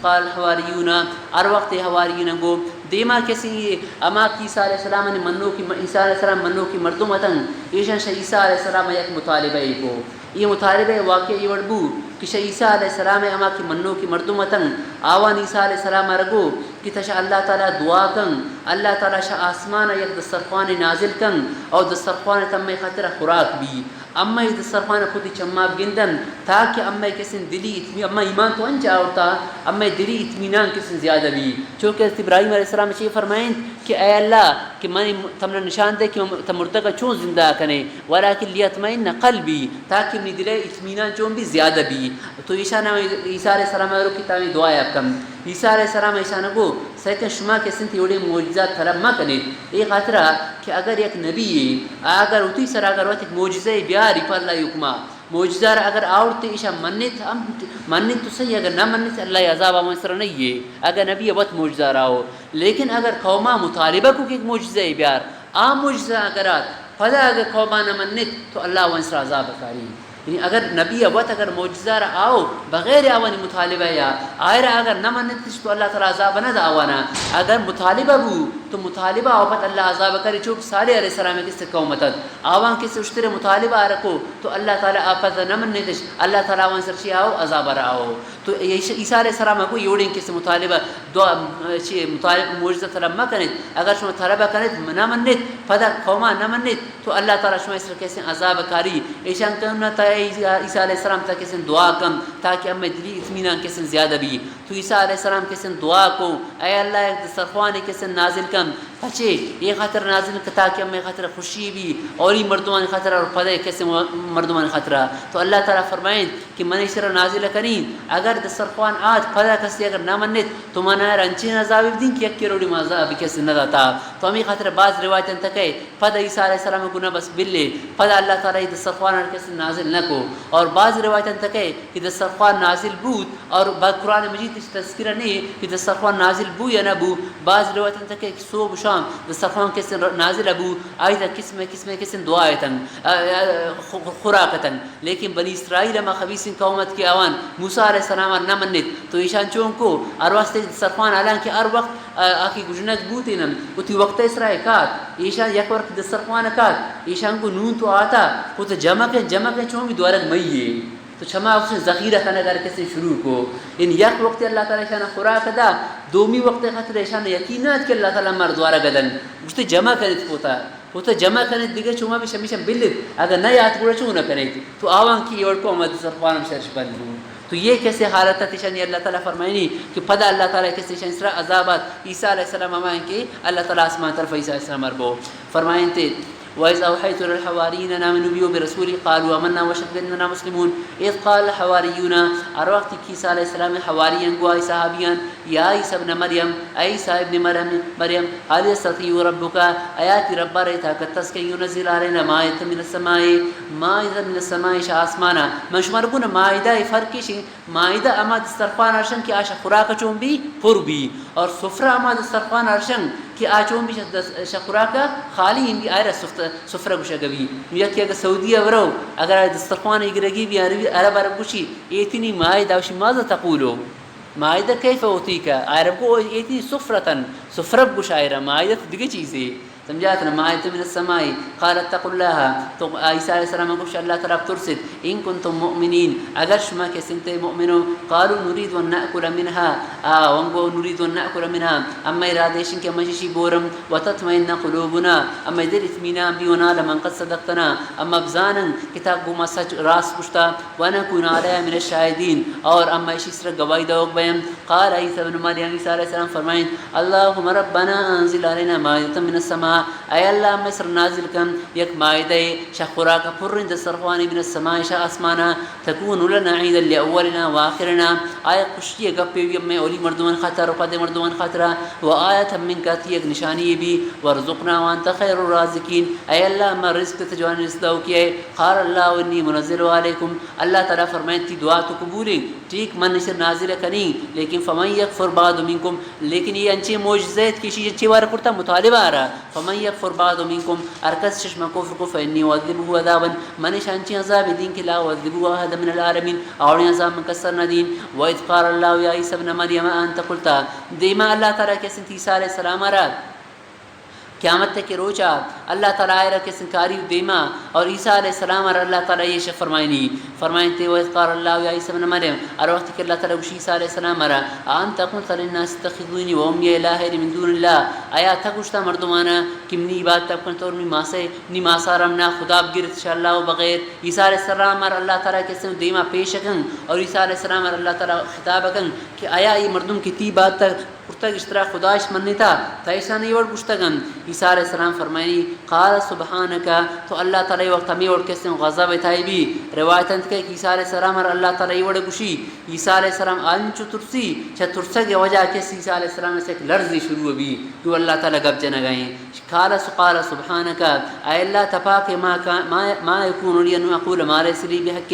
قال الحواریون، ہر وقت حواریون گو، دیما کسی ہما کہ عیسی علیہ السلام نے منو کہ عیسی علیہ السلام منو کہ مردم اتن، ایشان شہ عیسی علیہ السلام یک مطالبہ ای کو۔ یہ مطالبہ واقعہ یہ وڑ بو کہ شہ عیسی علیہ السلام ہما کہ منو کہ مردم اتن، آوان عیسی علیہ السلام رگو کہ تشا اللہ تعالی دعا کن، اللہ تعالی شہ آسمان یک دسترخوان نازل کن اور دسترخوان تمے خاطر خوراک بی۔ اما اے دسترخوان ء کتی چماں بگندنت، تاکہ اما کسیں دلی اتمی-، اما ایمان تو انچ آورتا، اما دلی اطمینان کسیں زیادہ بی۔ چونکہ حضرت ابراہیم علیہ السلام چی فرمائنت کہ اے اللہ، کہ من تمنا نشان دے کہ تم مردگا چون زندہ کنے، ولکن لیطمئن قلبی، تاکہ منی دل اطمینان چون بی زیادہ بی۔ تو ایشان عیسی علیہ السلام رو کہ تامی دعا کن۔ عیسی علیہ السلام ایشان گو، سیکن شما کسیں تی وڑیں معجزات طلب مہ کنیت۔ اے خاطرا کہ اگر یک نبی یے، اگر وتی سرا اگر وت یک معجزہ یے بیاری پہ اللہ ء حکما، معجزہ را اگر آورت ایشاں منت، ہم منت تو صحیح، اگر نہ منت اللہ ء عذاب آوان سرا نہیں یے۔ اگر نبی وت معجزہ راو، لیکن اگر قوما مطالبہ کو کہ یک معجزہ یے بیار، آ معجزہ اگر آت، پدا اگر قوما نہ منت تو اللہ آوان سرا عذاب کاری۔ یعنی اگر نبی ء وت اگر معجزہ را آؤ بغیر آوانی مطالبہ یا آئرا اگر نہ منتش تو اللہ تعالی عذاب نہ دا آوانا۔ اگر مطالبہ بو تو مطالبہ آؤ پت اللہ عذاب کری، چوک صالح علیہ السلام کس قوم اتت، آوان کس اشتر مطالبہ آ رکو تو اللہ تعالی آ پت نہ منتش، اللہ تعالی آوان سرشی آؤ عذاب را آؤ۔ تو عیسی، عیسی علیہ السلام کو یہ وڑیں کس مطالبہ دعا، چی مطالب معجزہ طلب مہ کنیت۔ اگر شما طلب کنیت نہ منیت، پدا قوما نہ منیت، تو اللہ تعالی شما سر کسیں عذاب کاری۔ ایشان کہنا تا عیسی علیہ السلام تا کسیں دعا کن تاکہ ہمیں دلی اطمینان کسیں زیادہ بی۔ تو عیسی علیہ السلام کسیں دعا کو، اے اللہ یک دسترخوان کسیں نازل کن۔ پچے یہ خاطر نازل کن تاکہ ہمیں خاطر خوشی بی، اولی مردمان خاطر اور پدے کسیں مردمان خاطر۔ تو اللہ تعالی فرمائیں کہ من ایشرا نازل کنیں، اگر دسترخوان آت، پدا کسی اگر نہ منت، تو من آئرا انچیں عذابے بدیں کہ یکے روڑی ما عذاب کسی نہ داتا۔ تو ہمیں خاطر باز روایتاں تکے، پدا عیسی علیہ السلام گنا بس بلے، پدا اللہ تعالی دسترخوان ہر کسی نازل نہ کو۔ اور باز روایتاں تکے کہ دسترخوان نازل بوت، اور با قرآن مجید اچ تذکرہ نہیں کہ دسترخوان نازل بو یا نہ بو۔ باز روایتاں تکے کہ صبح و شام دسترخوان کسن نازل بو، آئی تا قسم قسم کسن دعا اتن، آ، آ، خو-، خوراک اتن۔ لیکن بنی اسرائیل ہما خبیثیں قوم ات کہ آوان موسی علیہ السلام ء نہ منت، تو ایشان چون کو؟ ہر واسطے دسترخوان، حالانکہ ہر وقت، آ، آ کہ گژنگ بوتین، وتی وقت ء سرا کات، ایشان یک وقت دسترخوان کات، ایشان کو نون تو آتا، کو تو جمع کن، جمع کن، چون بھی دورگ مئی ہے۔ تو چما اس ذخیرہ کنگ ہر کسی شروع کو۔ ان یک وقت اللہ تعالی ایشان خوراک دا، دومی وقت خاطر ایشان یقین نہ ات کہ اللہ تعالی مر دورگ دن۔ گوشتے جمع کنت کوتا۔ پوتا جمع کنیت، دگہ چوما بھی شمیشاں بلیت، اگر نہ یات گڑا چون نہ کنیت؟ تو آوان کی اے وڑ کو ہما دسترخوان ہم شرش بند بو۔ تو یہ کیسے حالت ات؟ ایشانی اللہ تعالی فرمائنی کہ پدا اللہ تعالی کیسے ایشانی سرا عذاب ات۔ عیسی علیہ السلام ہما ہیں کہ اللہ تعالی آسمان طرف عیسی علیہ السلام ار بو فرمائنتے، وَإِذْ أَوْحَيْتُ إِلَى الْحَوَارِيِّينَ أَنْ آمِنُوا بِي وَبِرَسُولِي قَالُوا آمَنَّا وَاشْهَدْ بِأَنَّنَا مُسْلِمُونَ۔ إِذْ قَالَ الْحَوَارِيُّونَ، ہر وقت کہ عیسی علیہ السلام حواریاں گو آئی صحابیاں، یا عیسی ابن مریم، اے عیسی ابن مریم، مریم، هل يستطيع ربك، آیا تی رب ء را طاقت است کہ ينزل علينا مائدة من السماء، مائدة من السماء، شہ آسمان ء۔ من شمار گون مائدہ ء فرق اش انت، مائدہ ہما دسترخوان ارشن کہ آ شہ خوراک چون بی پر بی، اور سفرہ ہما دسترخوان ارشن کہ آ چون بی شہ دس-، شہ خوراک خالی ہم بی، آئرا سفت-، سفرہ گوشگ بی۔ یکی اگر سعودی ء ورو، اگر آ دسترخوان ء گرگی بی، عربی، عرب عرب گوشی، ایتنی مائدہ، وشی ماذا تقولو؟ مائدہ کیف اوتیک؟ آئرا گو ایتی سفرتن، سفرہ بگوش آئرا، مائدہ تو دگہ چیزے۔ سمجھات نا؟ مائدہ من السماء۔ قال اتقوا اللہ، تو عیسی علیہ السلام گوش اللہ تعالی بترسیت، ان کنتم مؤمنین، اگر شما کسنتے مؤمنو۔ قالوا نريد ان نأكل منها، آ ونگو نريد ان نأكل منها، اما ارادہ ایشن کہ من شی بورم، وتطمئن قلوبنا، اما دل اطمینان بی، ونعلم ان قد صدقتنا، اما بزانن کہ تا گو ما سچ راست گوشتا، ونكون عليها من الشاهدين، اور اما اشی سر گواہی دوک بیم۔ قال عيسى ابن مريم، عیسی علیہ السلام فرمائیں، اللهم ربنا انزل علينا مائدة من السماء، اے اللہ، ہمے سر نازل کن یک مائدہ، شہ خوراک پریں دسترخوانی، من السماء، شہ آسمانا، تكون لنا عيدا لأولنا وآخرنا، آیا خوشی گپے بی ہمے اولی مردمان خاطر و پدے مردمان خاطرا، وآية منك، تی یک نشانی بی، وارزقنا وانت خير الرازقين، اے اللہ، ہما رزق تو جوان رزق داؤکی ئے۔ قال الله إني منزلها عليكم، اللہ تعالی فرمائیں، تی دعا تو قبول ہیں، ٹھیک، من نشر نازل کنی، لیکن فمن يكفر بعد منكم، لیکن یہ انچے معجزہ ات کہ شی انچے وار کرتا مطالبہ آرا، فمن من یکفر بعد منکم، ہر کس شش من کفر کو، فانی اعذبه عذابا، من اش انچیں عذابے دین کہ لا اعذبه احدا من العالمین، آوڑیں عذاب من کسر نہ دین۔ و اذ قال اللہ یا عیسی ابن مریم انت قلت، دیما اللہ تعالی کسیں عیسی علیہ السلام را قیامت کے روچا اللہ تعالی آئرا کسیں کاری دیما، اور عیسی علیہ السلام را اللہ تعالی یہ شے فرمائنی، فرمائنتے، و اذ قال اللہ یا عیسی ابن مریم، ہر وقت کہ اللہ تعالی گوشی عیسی علیہ السلام را، انت قلت للناس اتخذونی و امی الہین من دون اللہ، آیا تہ گوشتا مردمانا کہ منی عبادت بکنت اور منی ماسے، منی ماسا را منا خدا بگرت شہ اللہ و بغیر؟ عیسی علیہ السلام را اللہ تعالی کسیں دیما پیش کن اور عیسی علیہ السلام را اللہ تعالی خطاب کن کہ آیا یہ مردم کہ تی عبادت کرتگ، اشترا خدایش منتا، تہ ایشان اے وڑ گوشتگ انت؟ عیسی علیہ السلام فرمائنی، قال سبحانک، تو اللہ تعالی وقت ہمے وڑ کسیں غضب تائی بی۔ روایت انت کہ عیسی علیہ السلام ہر اللہ تعالی اے وڑ گوشی، عیسی علیہ السلام انچو ترسی، چہ ترسگ وجہ کس عیسی علیہ السلام سے ایک لرزی شروع بی، تو اللہ تعالی گپ جنگائیں۔ قال س-، قال سبحانک، اے اللہ تپاک، ما کا-، ما، ما یکون لی ان اقول ما لیس لی بحق،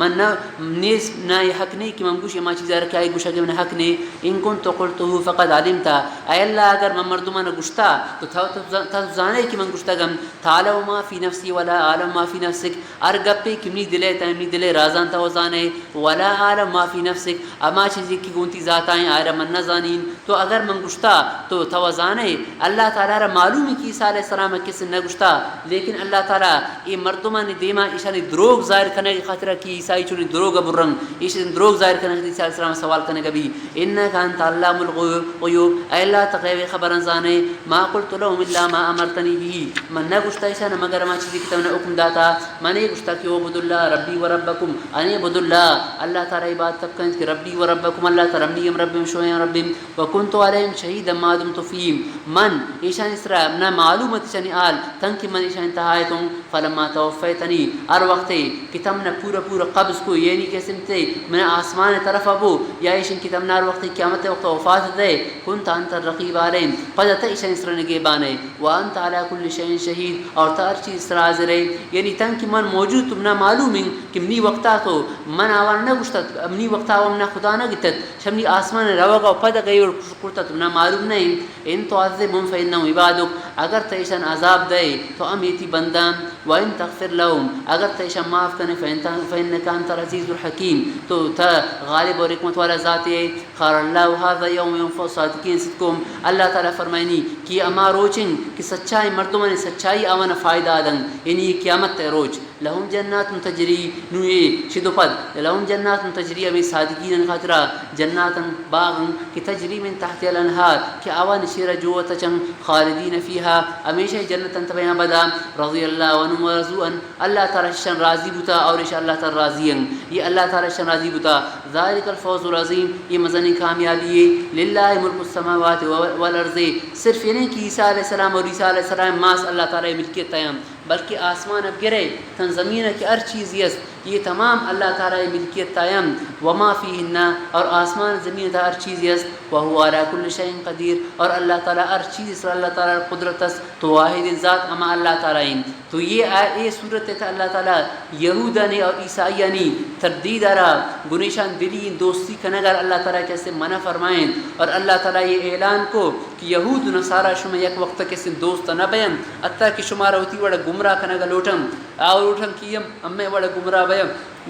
من نہ، نیز، نہ یہ حق نہیں کہ من گوشی ہما چیزا را کہ آئی گوشگ من حق نے۔ ان کنت قلته فقد علمت، اے اللہ اگر من مردمان گوشتا تو تو، تو، تو زانے کہ من گوشتگم۔ تعلم ما فی نفسی ولا اعلم ما فی نفسک، ہر گپے کہ منی دلے تہ منی دلے رازان تو زانے، ولا اعلم ما فی نفسک، ہما چیزے کہ گوں تی ذاتا ہیں آئرا من نہ زانین۔ تو اگر من گوشتا تو تو زانے، اللہ تعالی را معلوم ہے کہ عیسی علیہ السلام کس نہ گوشتا، لیکن اللہ تعالی اے مردمانی دیما ایشانی دروگ ظاہر کنگ خاطر کہ عیسی چونی دروگ برن، ایشانی دروگ ظاہر کنگ عیسی علیہ السلام سوال کنگ بی، انک انت علام الغیوب، اے اللہ تو غیب خبراں زانے۔ ما قلت لهم الا ما امرتنی به، من نہ گوشتا ایشان مگر ہما چیزی کہ تو منا حکم داتا، من اے گوشتا کہ اعبدوا اللہ ربی و ربکم، ان اعبدوا اللہ، اللہ تعالی عبادت کنت کہ ربی و ربکم، اللہ تعالی منی ہم ربی، شمئے ہم ربی۔ وکنت علیہم شہیدا ما دمت فیہم، من ایشانی سرا منا معلوم ات ایشانی حال، تنکہ من ایشانی تہا اتوں۔ فلما توفیتنی، ہر وقتے کہ تو منا پورا پورا قبض کو، یعنی کہ سمتے من آسمان طرف بو، یا ایشن کہ تو منا ہر وقتے قیامت وقت وفات دے، کنت انت الرقیب علیہم، پدا تو ایشانی سرا نگہبان ئے، وانت علی کل شیء شہید، اور تو ہر چیز سرا حاضر ئے، یعنی تنکہ من موجود، تو منا معلوم انت کہ منی وقتا تو من آوان نہ گوشتت، منی وقتا آوان منا خدا نہ گتت، شہ منی آسمان روگا و پدا گئی اور کرتت، تو منا معلوم نہ انت۔ ان تعذبهم فانهم عبادک، اگر تو ایشان عذاب دئے تو ہم ایتی بندان، وان تغفر لهم، اگر تو ایشان معاف کنے، فان، فانک انت العزیز الحکیم، تو تو غالب اور حکمت والا ذات ئے۔ قال اللہ هذا یوم ینفع الصادقین صدقهم، اللہ تعالی فرمائنی کہ ہما روچ انت کہ سچائیں مردمانی سچائی آوان فائدہ دن، یعنی یہ قیامت روچ۔ لهم جنات تجری، نوں اے چد و پد، لهم جنات تجری، ہمے صادقینانی خاطرا جناتاں، باغاں کہ تجری من تحتها الانہار، کہ آوانی چیرا جو وت چن، خالدین فیها، ہمیشہ جنت انت بیاں بدا، رضی اللہ عنهم ورضوا عنہ، اللہ تعالی شان راضی بوتا اور ایش اللہ تعالی راضی ہیں، یہ اللہ تعالی شان راضی بوتا۔ ذلک الفوز العظیم، یہ مزنیں کامیابی ہے۔ للہ ملک السماوات و-، والارض، صرف یہ نہیں کہ عیسی علیہ السلام اور عیسی علیہ السلام ماس اللہ تعالی ملکیت ہیں، بلکہ آسمان اب گرے، تن زمین کہ ہر چیز است، یہ تمام اللہ تعالی ملکیت تایم، وما فیہن، اور آسمان زمین تا ہر چیز است، وهو علی کل شیء قدیر، اور اللہ تعالی ہر چیز سر اللہ تعالی قدرت است، تو واحد ذات ہما اللہ تعالی ہیں۔ تو یہ آ-، یہ صورت تا اللہ تعالی یہودانی اور عیسائیانی تردید را گنیشان دلی دوستی کنگا اللہ تعالی کسے منع فرمائیں، اور اللہ تعالی یہ اعلان کو کہ یہود و نصارا شما یک وقت کسے دوست نہ بین، حتی کہ شمارا وتی وڑ گمراہ کنگا لوٹن، آ لوٹن کہ ہم ہمیں وڑ گمراہ بین،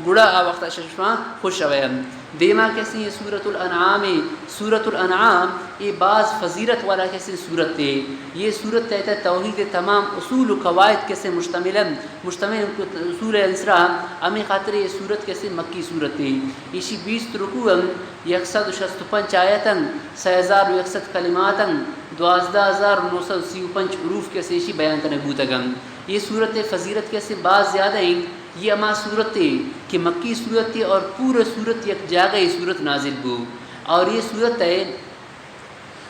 گڑا آ وقت شما خوش بین۔ دیما کسے یہ سورۃ الانعام، سورۃ الانعام یہ باز فضیلت والا کسے سورت ہے۔ یہ سورت تحت توحید تمام اصول و قواعد کسے مشتمل ہیں، مشتمل اصول انسرا، ہمیں خاطر یہ سورت کسے مکی سورت ہے۔ ایشی بیست رکوع ہیں، یک سد و شست و پنچ آیت انت، سئے ہزار و یک سد کلمات انت، دوازدہ ہزار و نو سد و سی و پنچ حروف کسے ایشی بیان کنگ بوتگ انت۔ یہ سورت فضیلت کسے باز زیادہ انت۔ یہ ہما سورت ہے کہ مکی سورت ہے اور پورا سورت یک جاگہ یہ سورت نازل بو۔ اور یہ سورت ہے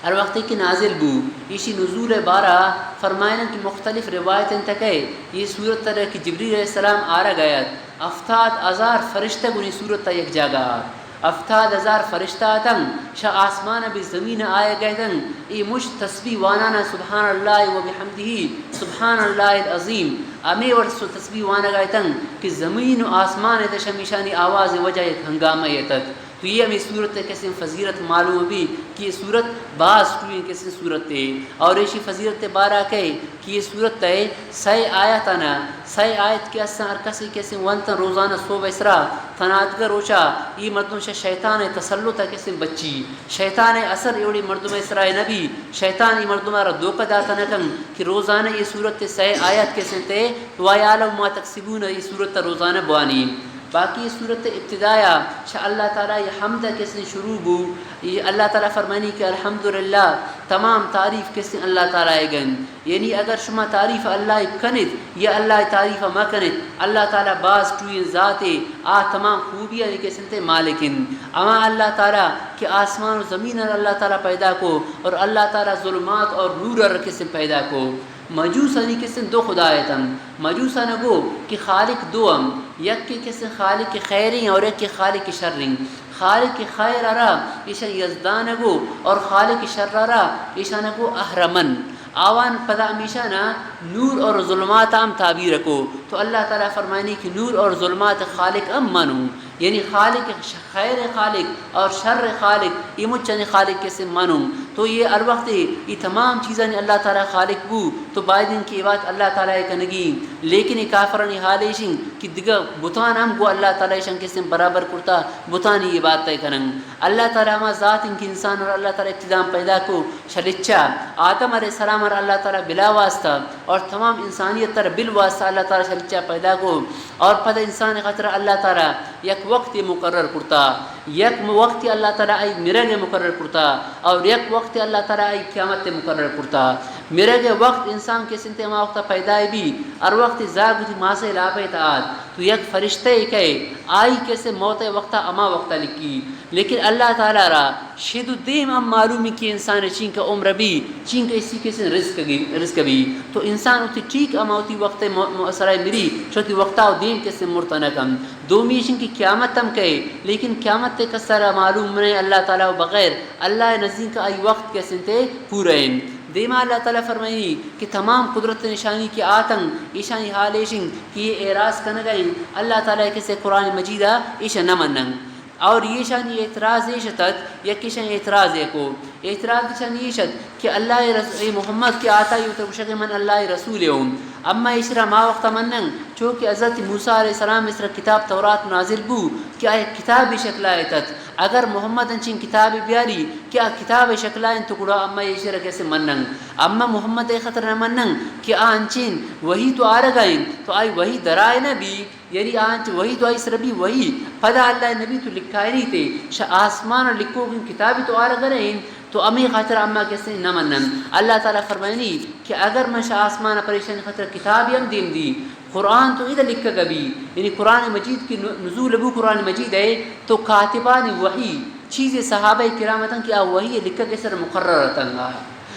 ہر وقت کہ نازل بو، ایشی نزول بارہ فرمائنن کہ مختلف روایت انت کہ یہ سورت تر کہ جبریل علیہ السلام آرگ آیت، ہفتاد ہزار فرشتہ گنی سورت یک جاگہ آت۔ ہفتاد ہزار فرشتہ اتن، شہ آسمان بہ زمین آیگ اتن، اے مشت تسبیح وانانا سبحان اللہ و بحمدہ، سبحان اللہ العظیم، ہمے وڑ سو تسبیح وانگ اتن کہ زمین و آسمان تہ شمیشانی آواز وجہ یک ہنگامہ اتت۔ تو یہ ہمیں سورت ءِ کسیں فضیلت معلوم بی کہ یہ سورت باز ٹوئیں کسیں سورت ہے، اور ایشی فضیلت بارہ کئے کہ یہ سورت ءِ سئے آیت آنا، سئے آیت کہ اساں ہر کسی کسیں ونتن روزانہ صبح اسرا تنادگہ روچا، یہ مردم شہ شیطان ءِ تسلط ءَ کسیں بچی، شیطان ءِ اثر ایوڑی مردم اسرا نبی، شیطان ای مردم را دھوکہ داتا نہ کن کہ روزانہ یہ سورت ءِ سئے آیت کسیں تے، وَيَعْلَمُ مَا تَكْسِبُونَ، یہ سورت ءَ روزانہ بوانی۔ باقی سورت ابتدایا شہ اللہ تعالی یہ حمد کسیں شروع بو۔ یہ اللہ تعالی فرمانی کہ الحمدللہ، تمام تعریف کسیں اللہ تعالی گن۔ یعنی اگر شما تعریف اللہ کنت یا اللہ تعریف مہ کنت، اللہ تعالی باز ٹوئیں ذاتے، آ تمام خوبیانی کسیں تے مالک انت۔ اما اللہ تعالی کہ آسمان و زمین اللہ تعالی پیدا کو اور اللہ تعالی ظلمات اور نور ءَ کسیں پیدا کو۔ مجوسانی کسیں دو خدا اتن۔ مجوسان گو کہ خالق دو ہم، یک کہ کسیں خالق خیریں اور یک کہ خالق شریں۔ خالق خیر ءَ را ایشان یزدان گو اور خالق شر ءَ را ایشان گو اہرمن۔ آوان پدا ہمیشان نور اور ظلمات ہم تعبیر کو۔ تو اللہ تعالی فرمانی کہ نور اور ظلمات خالق ہم من ہوں۔ یعنی خالق ش-، خیر خالق اور شر خالق، یہ مچانی خالق کسیں من ہوں۔ تو یہ ہر وقت یہ تمام چیزانی اللہ تعالی خالق بو، تو باید انت کہ عبادت اللہ تعالی کنگی۔ لیکن یہ کافرانی حال ایشیں کہ دگہ بتان ہم گو اللہ تعالی ایشان کسیں برابر کرتا، بتانی عبادت کنن۔ اللہ تعالی ہما ذات انت کہ انسان را اللہ تعالی ابتداء پیدا کو شہ لچہ، آدم علیہ السلام را اللہ تعالی بلا واسطہ اور تمام انسانیت را بل واسطہ اللہ تعالی شہ لچہ پیدا کو۔ اور پد انسان خاطر اللہ تعالی یک وقت مقرر کرتا، یک وقت اللہ تعالی آئی مرگ مقرر کرتا، اور یک وقت اللہ تعالی آئی قیامت مقرر کرتا۔ مرگ وقت انسان کسیں تے ہما وقت پیدا بی، ہر وقت زاگ وتی ماسے لاپے تا آت، تو یک فرشتہ کئے، آئی کسیں موت وقت ہما وقت لکھی۔ لیکن اللہ تعالی را شد و دیم ہم معلومی کہ انسان چینکہ عمر بی، چینکہ اسی کسیں رزق گی-، رزق بی۔ تو انسان وتی ٹھیک ہما وتی وقت م-، م-، سرائے مری، چوتی وقتا و دیم کسیں مرتا نہ کن۔ دومی ایشیں کہ قیامت ہم کئے، لیکن قیامت تے کسا را معلوم نہیں، اللہ تعالی و بغیر، اللہ نزدیک آئی وقت کسیں تے پورا ہیں۔ دیما اللہ تعالی فرمائنی کہ تمام قدرت نشانی کہ آتن، ایشانی حال ایشیں کہ یہ اعراض کنگا ہیں، اللہ تعالی کسے قرآن مجیدا ایشا نہ منن۔ اور ایشانی اعتراض ایش اتت، یک ایشانی اعتراض ایکو۔ اعتراض ایشانی ایش ات کہ اللہ رس-، اے محمد کہ آتا یو تو گوشگ من اللہ رسول ہوں۔ اما ایشرا ما وقت منن، چو کہ حضرت موسی علیہ السلام اسرا کتاب تورات نازل بو کہ آ یک کتاب شکلا اتت۔ اگر محمد انچین کتاب بیاری کہ آ کتاب شکلا انت تو گڑا اما ایشرا کسے منن۔ اما محمد خطر نہ منن کہ آ انچین وحی تو آرگا انت تو آئی وحی درائے نہ بی۔ یعنی آنچ وحی تو آئی سر بی وحی، پدا اللہ نبی تو لکھائنی تے، شہ آسمان لکھوکیں کتابی تو آرگ رہین، تو ہمے خاطر اما کسے نہ منن۔ اللہ تعالی فرمائنی کہ اگر من شہ آسمان پریشان خاطر کتابی ہم دیم دی، قرآن تو ادا لکھگ بی، یعنی قرآن مجید کی ن-، نزول بو قرآن مجید ہے، تو کاتبان وحی، چیز صحابہ کرام اتن کہ آ وحی لکھگ سر مقرر اتن۔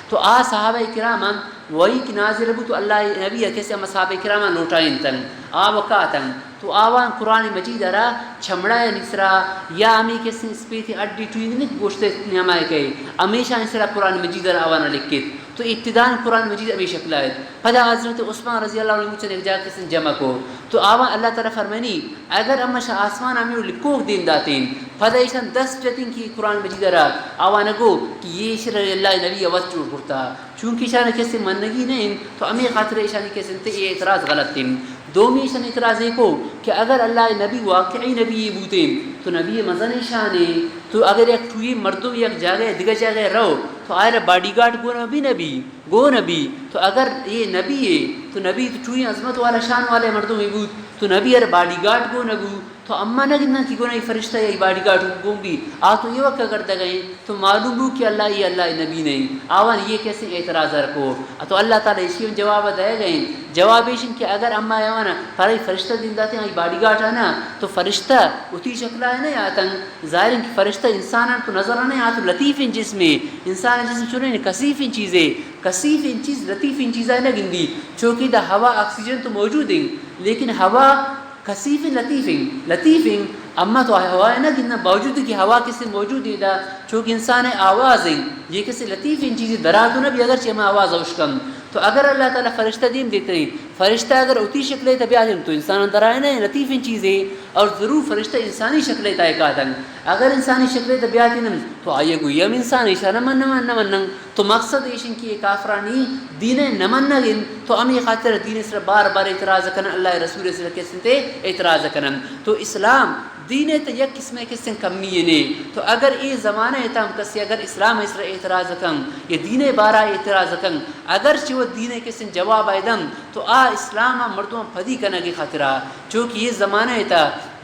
تو آ صحابہ کرام ہم وحی کہ نازل بو تو اللہ نبی کسے ہم صحابہ کرام لوٹائینتن، آ وقاتن۔ تو آوان قرآن مجید را چمڑا یا نسرا یا ہمیں کسے اسپیت اڈی ٹوئنگ نک گوشتے نیامائے کئے، ہمیشہ اسرا قرآن مجید را آوان لکھت۔ تو ابتدان قرآن مجید ہمیں شکل آئے۔ پدا حضرت عثمان رضی اللہ عنہ چن ایک جا کسے جمع کو۔ تو آوان اللہ تعالی فرمانی، اگر ہم شہ آسمان ہمیں لکھوک دیم داتیں، پدا ایشان دست جتیں کہ قرآن مجید را آوان گو کہ یہ شر اللہ نبی وت جوڑ کرتا۔ چونکہ ایشان کسے منگی نہ انت، تو ہمے خاطر ایشانی کسے انت اے اعتراض غلط انت۔ دومی ایشان اعتراض اے کو کہ اگر اللہ نبی واقعی نبی بوتیں، تو نبی مزن شانے، تو اگر یک ٹوئی مردم یک جاگہ دگہ جاگہ رو، تو آئرا باڈی گارڈ گون بی نبی، گون بی، تو اگر یہ نبی ہے، تو نبی تو ٹوئی عظمت والا شان والے مردم ہی بوت، تو نبی ار باڈی گارڈ گون بو، تو اما نہ گنداں کہ گونا اے فرشتہ یا اے باڈی گارڈ گون بی، آ تو ایوک ء گردگ ء انت، تو معلوم بو کہ اللہ اے اللہ ء نبی نہ انت۔ آوان اے کسیں اعتراض ار کو، ء تو اللہ تعالی ایشی ہم جواب ء دئیگ ء انت۔ جواب ایش انت کہ اگر اما ایوان ء پرے فرشتہ دیم داتیں آئی باڈی گارڈ ء نہ، تو فرشتہ وتی شکل ء نہ آتن۔ ظاہر انت کہ فرشتہ انسان ء تو نظر نہ آت، لطیف انت جسمے، انسان ء جسم چنین کثیف انت چیزے، کثیف انت چیز لطیف انت چیزا نہ گندی، چوکہ دا ہوا آکسیجن تو موجود انت، لیکن ہوا کثیف انت، لطیف انت، لطیف انت، اما تو ہوا ء نہ گنداں، باوجود کہ ہوا کسے موجود انت، دا چوکہ انسان ء آواز انت، یہ کسے لطیف انت چیزے درا تو نہ بی، اگرچہ ہما آواز اوشکن، تو اگر اللہ تعالیٰ فرشتہ دیم دیتے، فرشتہ اگر اتی شکلے تا بیاتن تو انسان اندر آئے نہ، لطیف ان چیزے، اور ضرور فرشتہ انسانی شکلے تا ایک آدن۔ اگر انسانی شکلے تا بیاتن تو آئیے گوئی ہم انسان ایشا نہ من، نہ من، نہ من۔ تو مقصد ایشن کہ یہ کافرانی دین نہ من نہ گن، تو ہمیں خاطر دین سر بار بار اعتراض کن، اللہ رسول سر کسن تے اعتراض کنن۔ تو اسلام دین ء تہ یک قسمے کسیں کمی یے نے۔ تو اگر اے زمانہ ء تہ ہم کسے اگر اسلام ء سر اعتراض کن یا دین ء بارہ اعتراض کن، اگر چہ وہ دین ء کسیں جواب ء دن، تو آ اسلام ء مردم پدی کنگ ء خاطرا۔ چونکہ یہ زمانہ ء تہ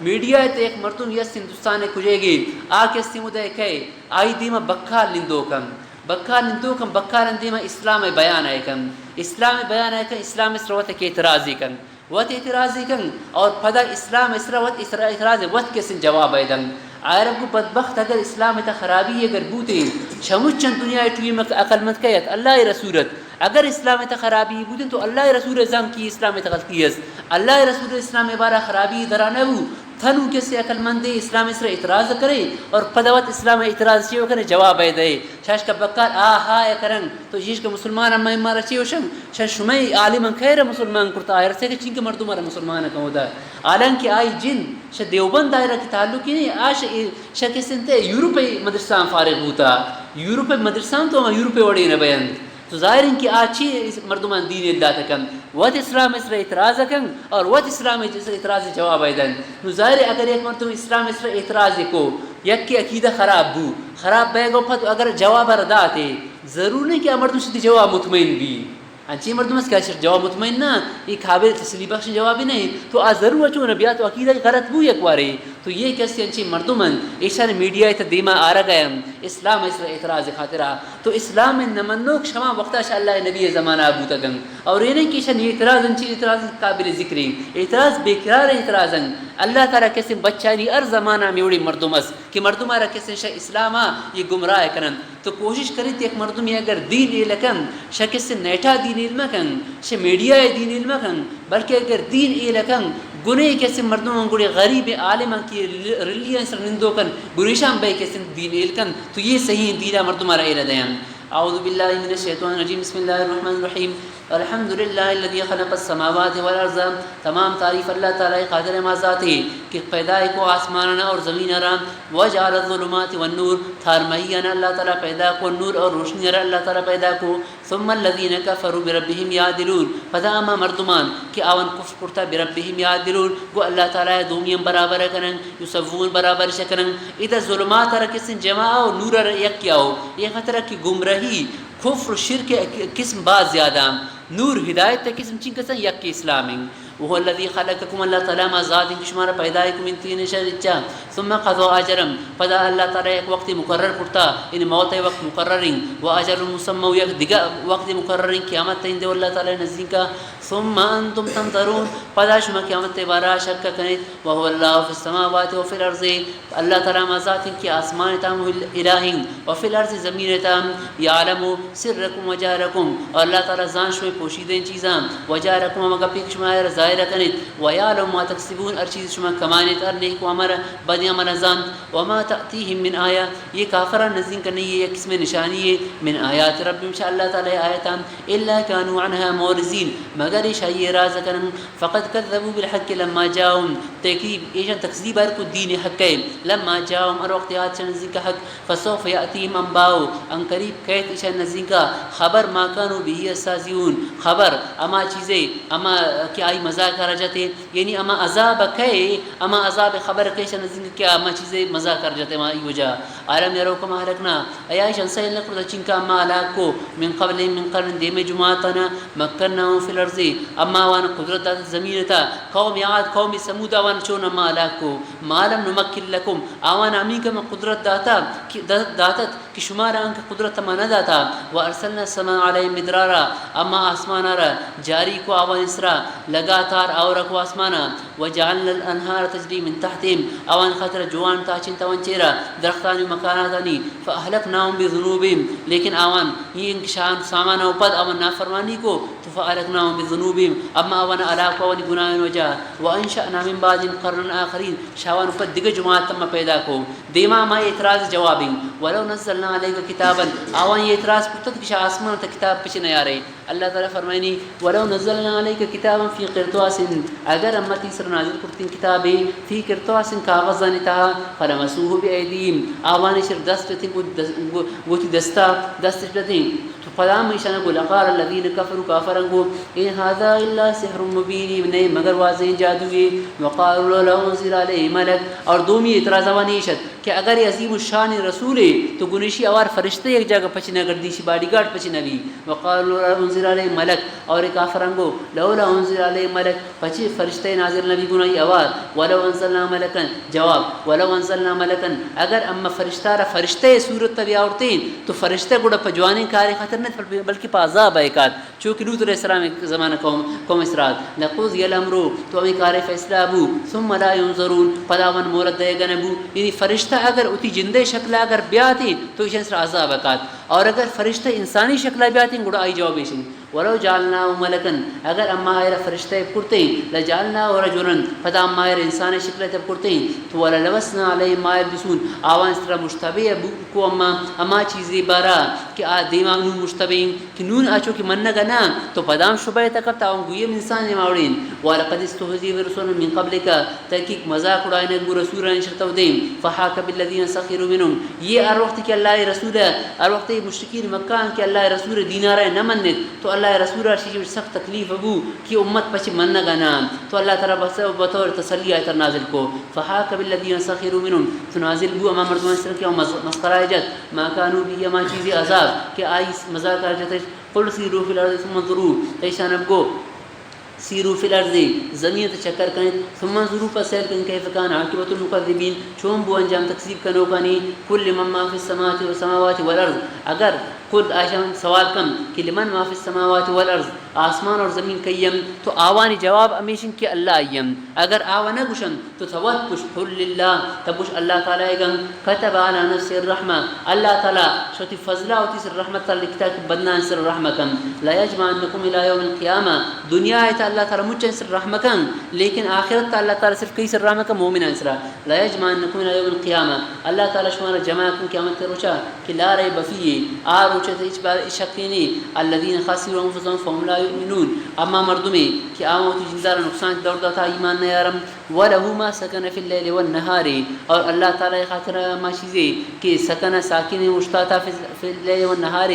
میڈیا ء تہ یک مردم یس ہندوستان ء کجے گے، آ کسیں ادے کئے، آئی دیما بکال نندو کن، بکال نندو کن، بکال دیما اسلام ء بیان ء کن، اسلام ء بیان ء کن، اسلام ء سر وت ء کہ اعتراض ء کن۔ وت اعتراضے کن اور پدا اسلام ء سرا وت اسرا اعتراض ء وت کسیں جواب ء دنت۔ آ رب گو بدبخت اگر اسلام ء تہ خرابی اگر بوتیں، شموچن دنیا ء ٹوئی مک عقل مند کئیت، اللہ ء رسول ات۔ اگر اسلام ء تہ خرابی بوتیں تو اللہ ء رسول ء زان کہ اسلام ء تہ غلطی است۔ اللہ ء رسول اسلام ء بارہ خرابی درا نہ بو۔ تھنو کسے عقل مندے اسلام ء سرا اعتراض کرے اور پدا وت اسلام ء اعتراض چیو کنے جواب ء دے۔ شاش کا بکار آ ہا ء کرن۔ تو ایش کہ مسلمان ہم مارا چے وشن؟ شا شمئے عالماں خیر مسلمان کرتا، آئرسے کہ چینکہ مردم مارا مسلمان کن ہوتا۔ حالانکہ آئی جند شا دیوبند دائرہ کی تعلق ہی نہیں، آ شا، شا کسنتے یورپ مدرسہ فارغ ہوتا۔ یورپ مدرسہ تو ہم یورپ وڑے نہ بیند۔ تو ظاہر ہے کہ آ چی مردمان دین اللہ تکن، وت اسلام اس اعتراض کن اور وت اسلام اس اعتراض جواب دن۔ نو ظاہر ہے اگر ایک مردم اسلام اس اعتراض کو، یک کی عقیدہ خراب بو، خراب بے گو پت اگر جواب رداتے، ضرور نہیں کہ آ مردم شدی جواب مطمئن بی۔ انچیں مردم است کہ آ چر جواب مطمئن نہ، اے قابل تسلی بخش جوابی نہیں، تو آ ضرور چون بیا تو عقیدہ غلط بو یک وارے۔ تو یہ کسی انچیں مردم انت، ایشان میڈیا ء تہ دیما آرگ ء انت، اسلام ء سر اعتراض خاطرا۔ تو اسلام ء نہ منوک شما وقتا شاہ اللہ ء نبی ء زمانہ بوتگ انت۔ اور یہ نہیں کہ ایشان اعتراض انچیں اعتراض قابل ذکر ہیں، اعتراض بے قرار اعتراض انت۔ اللہ تعالی کسی بچانی ہر زمانہ میں اڑے مردم است کہ مردم آرا کسی شاہ اسلام ء یہ گمراہ کنن۔ تو کوشش کنیت یک مردمے اگر دین ایل کن، شہ کسے نیٹا دین ایل مکن، شہ میڈیا ء دین ایل مکن، بلکہ اگر دین ایل کن، گنے کسے مردم گڑے غریب عالم کی رلی سر نندو کن، گریشان بے کسے دین ایل کن، تو یہ صحیح دینا مردم را ایل دین۔ اعوذ باللہ من الشیطان الرجیم، بسم اللہ الرحمن الرحیم۔ الحمد للہ الذی خلق السماوات والارض، تمام تعریف اللہ تعالی قادر ما ذات ہے کہ پیدا کو آسمان اور زمین را، وجعل الظلمات والنور، تھارمہیان اللہ تعالی پیدا کو، نور اور روشنی را اللہ تعالی پیدا کو، ثم الذین کفروا بربهم یعدلون، پدا ہما مردمان کہ آوان کفر کرتا، بربهم یعدلون، گو اللہ تعالی دومیان برابر کنن، یسوون برابر شکنن، ادا ظلمات را کسن جمع او نور را یک کیا ہو، یہ خطرہ کہ گمراہی کفر و شرک ء قسم باز زیادہ۔ نور ہدایت ء قسم چین کسان یک اسلام ہیں۔ وهو الذي خلقكم، اللہ تعالی ما ذات ہیں کہ شما را پیدا کو من طين، شہ رچا، ثم قضى أجلا، پدا اللہ تعالی یک وقت مقرر کرتا، یعنی موت ء وقت مقرر ہیں، وأجل مسمى، یک دگہ وقت مقرر ہیں، قیامت تئیں دے اللہ تعالی نزدیکا، ثم أنتم تمترون، پدا شما قیامت ء بارہ شک کنیت، وهو الله في السماوات وفي الأرض، اللہ تعالی ہما ذات ہیں کہ آسمان تام الہ ہیں، وفي الأرض، زمین تام، يعلم سركم وجهركم، اور اللہ تعالی زان شمئے پوشیدہ چیزاں، وجهركم، ہما گپے کہ شما آئرا ظاہر کنیت، ويعلم ما تكسبون، ہر چیز شما کمانیت، ہر نیک عمل، بدیں عمل زانت، وما تأتيهم من آية، یہ کافران نزدیک نہیں ہے، یک قسم نشانی ہے، من آيات ربهم، شہ اللہ تعالی آیتاں، إلا كانوا عنها معرضين، مگر ایش آئی راز کنن، فقد كذبوا بالحق لما جاءهم، تکذیب، ایشان تکذیب ہر کو دین حق ہے، لما جاءهم، ہر وقت آت شان نزدیک حق، فسوف يأتيهم أنباء، ان قریب کیت ایشان نزدیک خبر، ما كانوا به يستهزئون، خبر ہما چیزے، ہما کہ آئی مذاق را جتے، یعنی ہما عذاب کئے، ہما عذاب خبر کئے ایشان نزدیک کہ ہما چیزے مذاق را جتے، ہما ای وجہ۔ ألم يروا كم أهلكنا، ایا ایشان سیل نکرتا چنکا ما ہلاک کو، من قبلهم من قرن، دیمے جماعتانا، مكناهم في الأرض، اما آوان قدرت دات زمین تا، قوم عاد، قوم ثمود آوان چون اما ہلاک کو، ما لم نمكن لكم، آوان ہمینکہ ما قدرت داتا، کہ د-، داتت کہ شمارا انکہ قدرت ما نہ داتا، وأرسلنا السماء عليهم مدرارا، اما آسمانا را جاری کو آوان سرا، لگاتار آورا کو آسمانا، وجعلنا الأنهار تجري من تحتهم، آوان خاطر جوان تاچین توان چیرا، درختانی مکاناتانی، فأهلكناهم بذنوبهم، لیکن آوان یہ انکشان سامان و پد آوان نافرمانی کو، تو فأهلكناهم بذنوبهم، اما آوان ہلاک کو آوانی گناہان وجہ، وأنشأنا من بعدهم قرنا آخرين، شہ آوان پد دگہ جماعت ما پیدا کو، دیما ما اعتراض جواب ہیں، ولو نزلنا علیک کتابا، آوانی اعتراض کرتگ کہ شہ آسمان تہ کتاب پچ نیارے۔ اللہ تعالی فرمائنی، ولو نزلنا علیک کتابا فی قرطاس، اگر ہم تئی سر نازل کرتیں کتابے فی قرطاس، کاغذانی تہا، فلمسوه بأیدیہم، آوانی سر دست جتیں، گو-، دس-، گو-، گوتی دستا دست جتیں، تو پدا ہم ایشانا گو، لقال الذین کفروا، کافراں گو، ان ھذا الا سحر مبین، اے نئے مگر واضحیں جادوے۔ وقالوا لولا انزل علیہ ملک، اور دومی اعتراض آوانی ایش ات کہ اگر اے عظیم الشان رسولے تو گنشی اوار فرشتہ یک جاگہ پچ نہ گردی، شی باڈی گارڈ پچ نہ بی۔ وقالوا لولا انزل علیہ ملک، اور اے کافراں گو، لولا انزل علیہ ملک، پچے فرشتہ نازل نبی گناہی اوار، ولو انزلنا ملکا، جواب، ولو انزلنا ملکا، اگر اما فرشتہ را فرشتہ صورت بیاورتیں تو فرشتہ گڑا پہ جوانیں کارے خاطر نہ بلکہ پہ عذاب ء کات۔ چو کہ لوط علیہ السلام ء زمانہ قوم، قوم اسرات، لقضی الامر، تو ہمے کارے فیصلہ بو، ثم لا ینظرون، پدا آوان مہلت دئیگا نہ بو۔ یعنی فرشتہ اگر وتی جندے شکلا اگر بیاتیں تو ایشان سرا عذاب کات، اور اگر فرشتہ انسانی شکلا بیاتیں گڑا آئی جواب ایشن، ولو جعلناہ ملکا، اگر اما ایرا فرشتہ کرتیں، لجعلناہ رجلا، پدا اما ایرا انسان شکلا تب کرتیں، تو وللبسنا علیہم ما یلبسون، آوان سرا مشتبہ بو کو اما، اما چیزے بارا کہ آ دیما نوں مشتبہ کہ نون آ چو کہ منگا نہ تو پدام شبہ تکا تا اون گویم انسان ما وڑین۔ ولقد استہزئ برسل من قبلک، تحقیق مذاق اڑائینگ بو رسولانی شرطہ و دیم۔ فحاک بالذین سخروا منهم، یہ ہر وقت کہ اللہ رسول، ہر وقت مشرکین مکہ کہ اللہ رسول دینارا نہ منت تو اللہ رسول شی سخت تکلیف بو کہ امت پچ منگا نہ تو اللہ تعالی بس بطور تسلی آیت نازل کو۔ فحاک بالذین سخروا منهم، تو نازل بو اما مردمان سر کہ مز-، مسخرہ جت، ما کانوا به، ہما چیزے عذاب کہ آئی مذاق جتش۔ قل سیروا فی الارض ثم انظروا، ایشان اب گو، سیروا فی الارض، زمین تے چکر کنت، ثم انظروا، پس سیر کنت، کیف کان عاقبۃ المکذبین، چون بو انجام تکذیب کنوکانی، کل من ما فی السماوات، السماوات والارض، اگر کل آشان سوال کن کہ لمن ما فی السماوات والارض، آسمان اور زمین کئی ہم، تو آوانی جواب ہمیشن کہ اللہ آئی ہم۔ اگر آوا نہ گوشن، تو تو وت گوش، قل للہ، تو گوش اللہ تعالی ء گن، کتب علی نفسہ الرحمہ، اللہ تعالی شہ وتی فضلہ وتی سر رحمت تعالی لکھتا کہ بندان سر رحمہ کن۔ لیجمعنکم الی یوم القیامہ، دنیا ء تہ اللہ تعالی مچن سر رحمہ کن، لیکن آخرت تہ اللہ تعالی صرف کئی سر رحمہ کن؟ مومنان سرا۔ لیجمعنکم الی یوم القیامہ، اللہ تعالی شمارا جمع کن قیامت روچا کہ لا ریب فیہ، آ روچ ء تہ ہچ بار شک نی۔ الذین خسروا انفسهم فهم لا یؤمنون، اما مردمے کہ آ وتی جندارا نقصان دور داتا ایمان نیارم۔ ولہ ما سکن فی اللیل والنہار، اور اللہ تعالی خاطر ہما چیزے کہ سکن ساکن اوشتاتا فی، فی اللیل والنہار،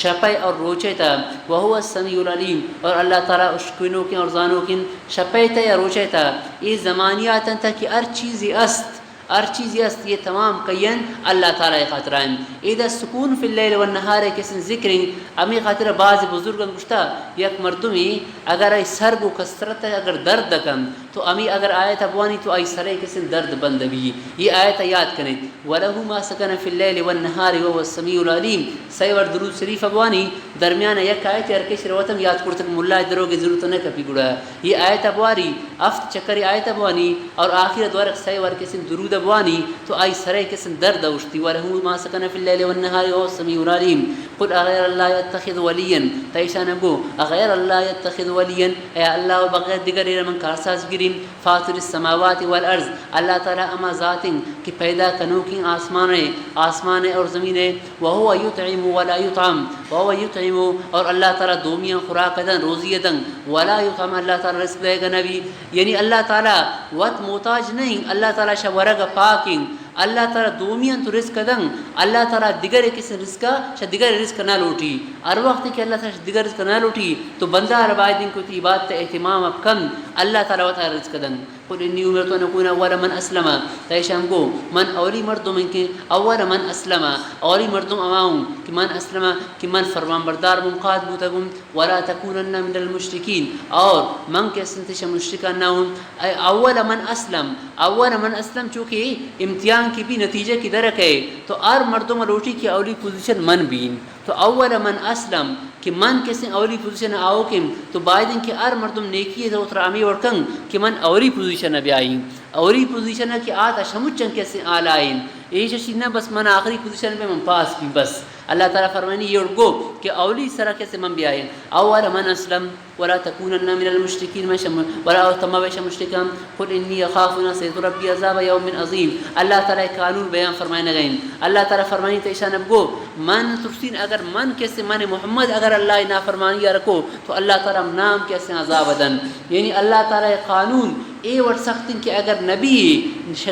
شپئے اور روچئے تہ، وہو السمیع العلیم، اور اللہ تعالی اشکنوکیں اور زانوکیں شپئے تہ یا روچئے تہ، اے زمانیاتن تہ کہ ہر چیزے است، ہر چیزے است، یہ تمام کئین اللہ تعالی خاطر آئین۔ ادا سکون فی اللیل والنہار کسن ذکریں، ہمے خاطر بعض بزرگان گوشتا، یک مردمے اگر ای سر گو کسرت اگر درد کن، تو ہمے اگر آیت ء بوانی تو آئی سرئے کسیں درد بند بی۔ یہ آیت ء یاد کنیت، ولہ ما سکن فی اللیل والنہار وهو السمیع العلیم۔ سئے وار درود شریف ء بوانی، درمیان ء یک آیت ہر کس روتم یاد کرتگ، ملا ء دروگ ء ضرورت نہ کپی گڑا۔ یہ آیت ء بواری، ہفت چکر آیت ء بوانی اور آخر ء دوارک سئے وار کسیں درود ء بوانی تو آئی سرئے کسیں درد ء اشتی۔ ولہ ما سکن فی اللیل والنہار وهو السمیع العلیم۔ قل اغیر اللہ اتخذ ولیا، تہ ایشان گو، اغیر اللہ اتخذ ولیا، اے اللہ و بغیر دگرے را من کارساز گریم؟ فاطر السماوات والارض، اللہ تعالی ہما ذات انت کہ پیدا کنوکیں آسمان ء، آسمان ء اور زمین ء، وهو یطعم ولا یطعم، وهو یطعم، اور اللہ تعالی دومیاں خوراک دن، روزی دن، ولا یطعم، اللہ تعالی رزق دئیگ نبی، یعنی اللہ تعالی وت محتاج نہیں، اللہ تعالی شہ ورگ پاک انت، اللہ تعالی دومیاں تو رزق دن، اللہ تعالی دگرے کسیں رزق شہ دگرے رزق نہ لوٹی۔ ہر وقت کہ اللہ تعالی شہ دگر رزق نہ لوٹی تو بندہ ہر باید انت کہ وتی عبادت اہتمام اب کن، اللہ تعالی وت رزق دن۔ قل انی امرت ان اکون اول من اسلم، تہ ایشان گو، من اولی مردم انت کہ اول من اسلم، اولی مردم ہما ہوں کہ من اسلم، کہ من فرمان بردار بوں، قاد بوتگوں۔ ولا تکونن من المشرکین، اور من کسیں تہ شہ مشرکان نہ ہوں۔ اے اول من اسلم، اول من اسلم، چونکہ امتحان کی بھی نتیجہ کی درک ہے، تو ہر مردم لوٹی کہ اولی پوزیشن من بین۔ تو اول من اسلم، کہ من کسیں اولی پوزیشن آؤکیں، تو بایدیں کہ ہر مردم نیکی ہے تو اترا ہمیں وڑ کن کہ من اولی پوزیشن بیائیں، اولی پوزیشن کہ آتا شموچن کسیں آلائیں، ایش اشی نہ بس من آخری پوزیشن پہ من پاس بی بس۔ اللہ تعالیٰ فرمانی، یہ گو کہ اولی سرا کسے من بیائیں، اول من اسلم ولا تکونن من المشرکین، من شم-، ولا تمہ شم مشرکان، قل انی اخاف ان عصیت ربی عذاب یوم عظیم۔ اللہ تعالیٰ قانون بیان فرمائے نگئیں۔ اللہ تعالیٰ فرمانی، تو ایشان بگو، من ترسین اگر من کسے، من محمد اگر اللہ نافرمانی رکو، تو اللہ تعالیٰ نام کسے عذاب دن۔ یعنی اللہ تعالیٰ قانون اے وڑ سخت انت کہ اگر نبی،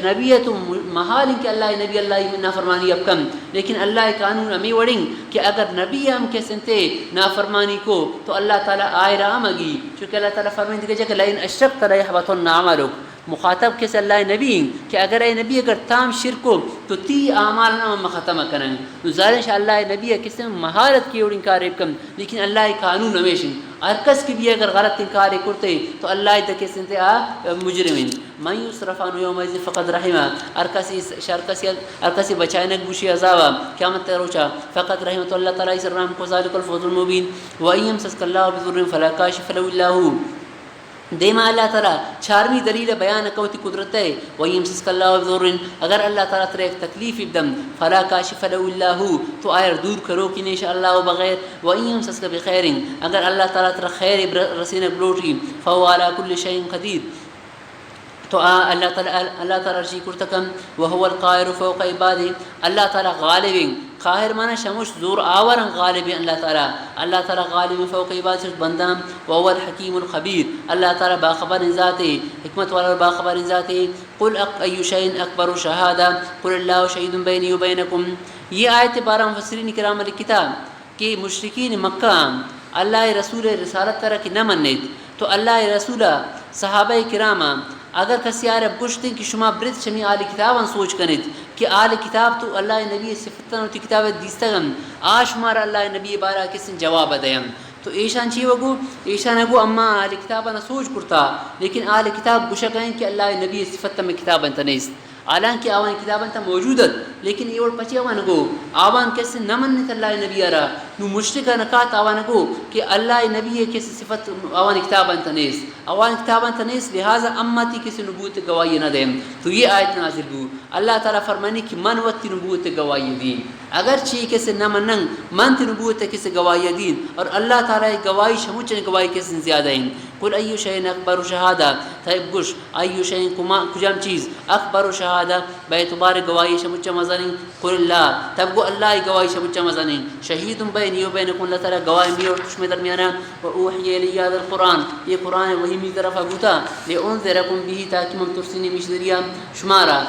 نبی ء تو محال انت کہ اللہ ء نبی اللہ ء نافرمانی ء بکن، لیکن اللہ ء قانون ہمے وڑ انت کہ اگر نبی ء ہم کس انت نافرمانی کو تو اللہ تعالیٰ آئرا ہم اگی، چونکہ اللہ تعالیٰ فرمائنت کہ جک لئن اشرکت لیحبطن عملک۔ مخاطب کس اللہ ء نبی انت کہ اگر اے نبی اگر تام شرک کو تو تی اعمال نام ختم کنن۔ نو ظاہر انت اللہ ء نبی ء کس محال ات کہ اوڑیں کارے بکن، لیکن اللہ ء قانون ہمیش انت۔ ہر کس کہ بھی اگر غلط انکار کرتے تو اللہ ء کس انت آ مجرم انت۔ من یصرف عنہ یومئذ فقد رحمہ، ہر کسی، ہر کسی، ہر کسی بچائنگ بوشی عذابا قیامت روچا، فقد رحمہ، تو اللہ تعالیٰ سر رحم کو، ذلک الفوز المبین۔ و ان یمسسک اللہ بضر فلا کاشف له الا هو۔ دیما اللہ تعالیٰ چارمی دلیل بیان کو وتی قدرت ہے، و ان یمسسک اللہ بضر، اگر اللہ تعالیٰ ترا یک تکلیف بدم، فلا کاشف له الا هو، تو آئر دور کرو کہ نیش اللہ و بغیر، و ان یمسسک بخیر، اگر اللہ تعالیٰ ترا خیر بر-، رسینگ بلوٹی، فهو علی کل شیء قدیر، تو آ اللہ تعالیٰ، اللہ تعالیٰ رشی کرتکم، وهو القاهر فوق عباده، اللہ تعالیٰ غالب ہیں، قاہر مانا شموش زور آور ہیں، غالب ہیں اللہ تعالیٰ، اللہ تعالیٰ غالب ہیں فوق عباده، شموش بندہ، وهو الحکیم الخبیر، اللہ تعالیٰ باخبر ہیں ذاتے، حکمت والا باخبر ہیں ذاتے۔ قل اک-، ای شیء اکبر شهادة، قل اللہ شهید بینی و بینکم۔ یہ آیت بارہ مفسرین کرام لکھتا کہ مشرکین مکہ اللہ ء رسول ء رسالت ترا کہ نہ منیت تو اللہ ء رسول ء صحابہ کرام ء اگر کسی آرا گوشتیں کہ شما برت شمی آل کتاباں سوچ کنیت کہ آل کتاب تو اللہ ء نبی ء صفتاں وتی کتاب ء دیستگ انت، آ شمارا اللہ ء نبی ء بارہ ء کسیں جواب ء دینت۔ تو ایشان چی وگو؟ ایشان گو اما آل کتاباں سوچ کرتا، لیکن آل کتاب گوشگ انت کہ اللہ ء نبی ء صفت ہمے کتاب انت نیست۔ حالانکہ آوانی کتاباں تہ موجود ات، لیکن اے وڑ پچے آوان گو، آوان کس نہ منت اللہ نبی ء را۔ نو مشرک نہ کات آوان گو کہ اللہ نبی ء کس صفت آوانی کتاباں تہ نیست، آوانی کتاباں تہ نیست، لہذا اما تی کس نبوت گواہی نہ دیم۔ تو یہ آیت نازل بو، اللہ تعالی فرمانی کہ من وتی نبوت گواہی دین، اگرچہ کس نہ منن، من تی نبوت کس گواہی دین، اور اللہ تعالی گواہی شموچن گواہی کس زیادہ ہیں۔ قل ای شیء اکبر شہادہ، تئی بگوش، ای شیء کما، کجام چیز، اکبر شہادہ، بہ اعتبار گواہی شمچہ مزنیں؟ قل اللہ، تب گو اللہ گواہی شمچہ مزنیں۔ شہید بینی و بینکم، اللہ تعالی گواہ می اور تشمے درمیانا۔ و اوحی الی ھذا القرآن، یہ قرآن وحی می طرف بوتا، لانذرکم بہ، تاکہ من ترسینی میش ذریعہ شمارا،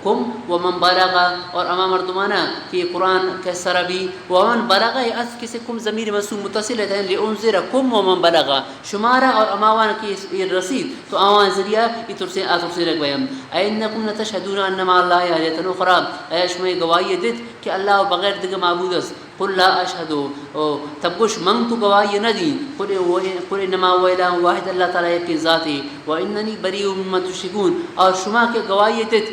کم و من بلغ، اور اما مردمانا کہ یہ قرآن کہ سر بی، و من بلغ، یہ اتف کسے کم ضمیر منصوب متصل ہے، لانذرکم و من بلغ، شمارا اور اماوان کہ یہ رسید، تو آوان ذریعہ یہ ترسے، آ ترسینگ بیم۔ اینکم لتشہدون ان مع اللہ آلہۃ اخری، آیا شما یہ گواہی دیت کہ اللہ بغیر دگہ معبود است؟ قل لا اشہد، او تب گوش من تو گواہی نہ دین۔ قل، قل انما هو الہ واحد، اللہ تعالی یکیں ذاتے۔ و اننی بریء مما تشرکون، اور شما کہ گواہی دیت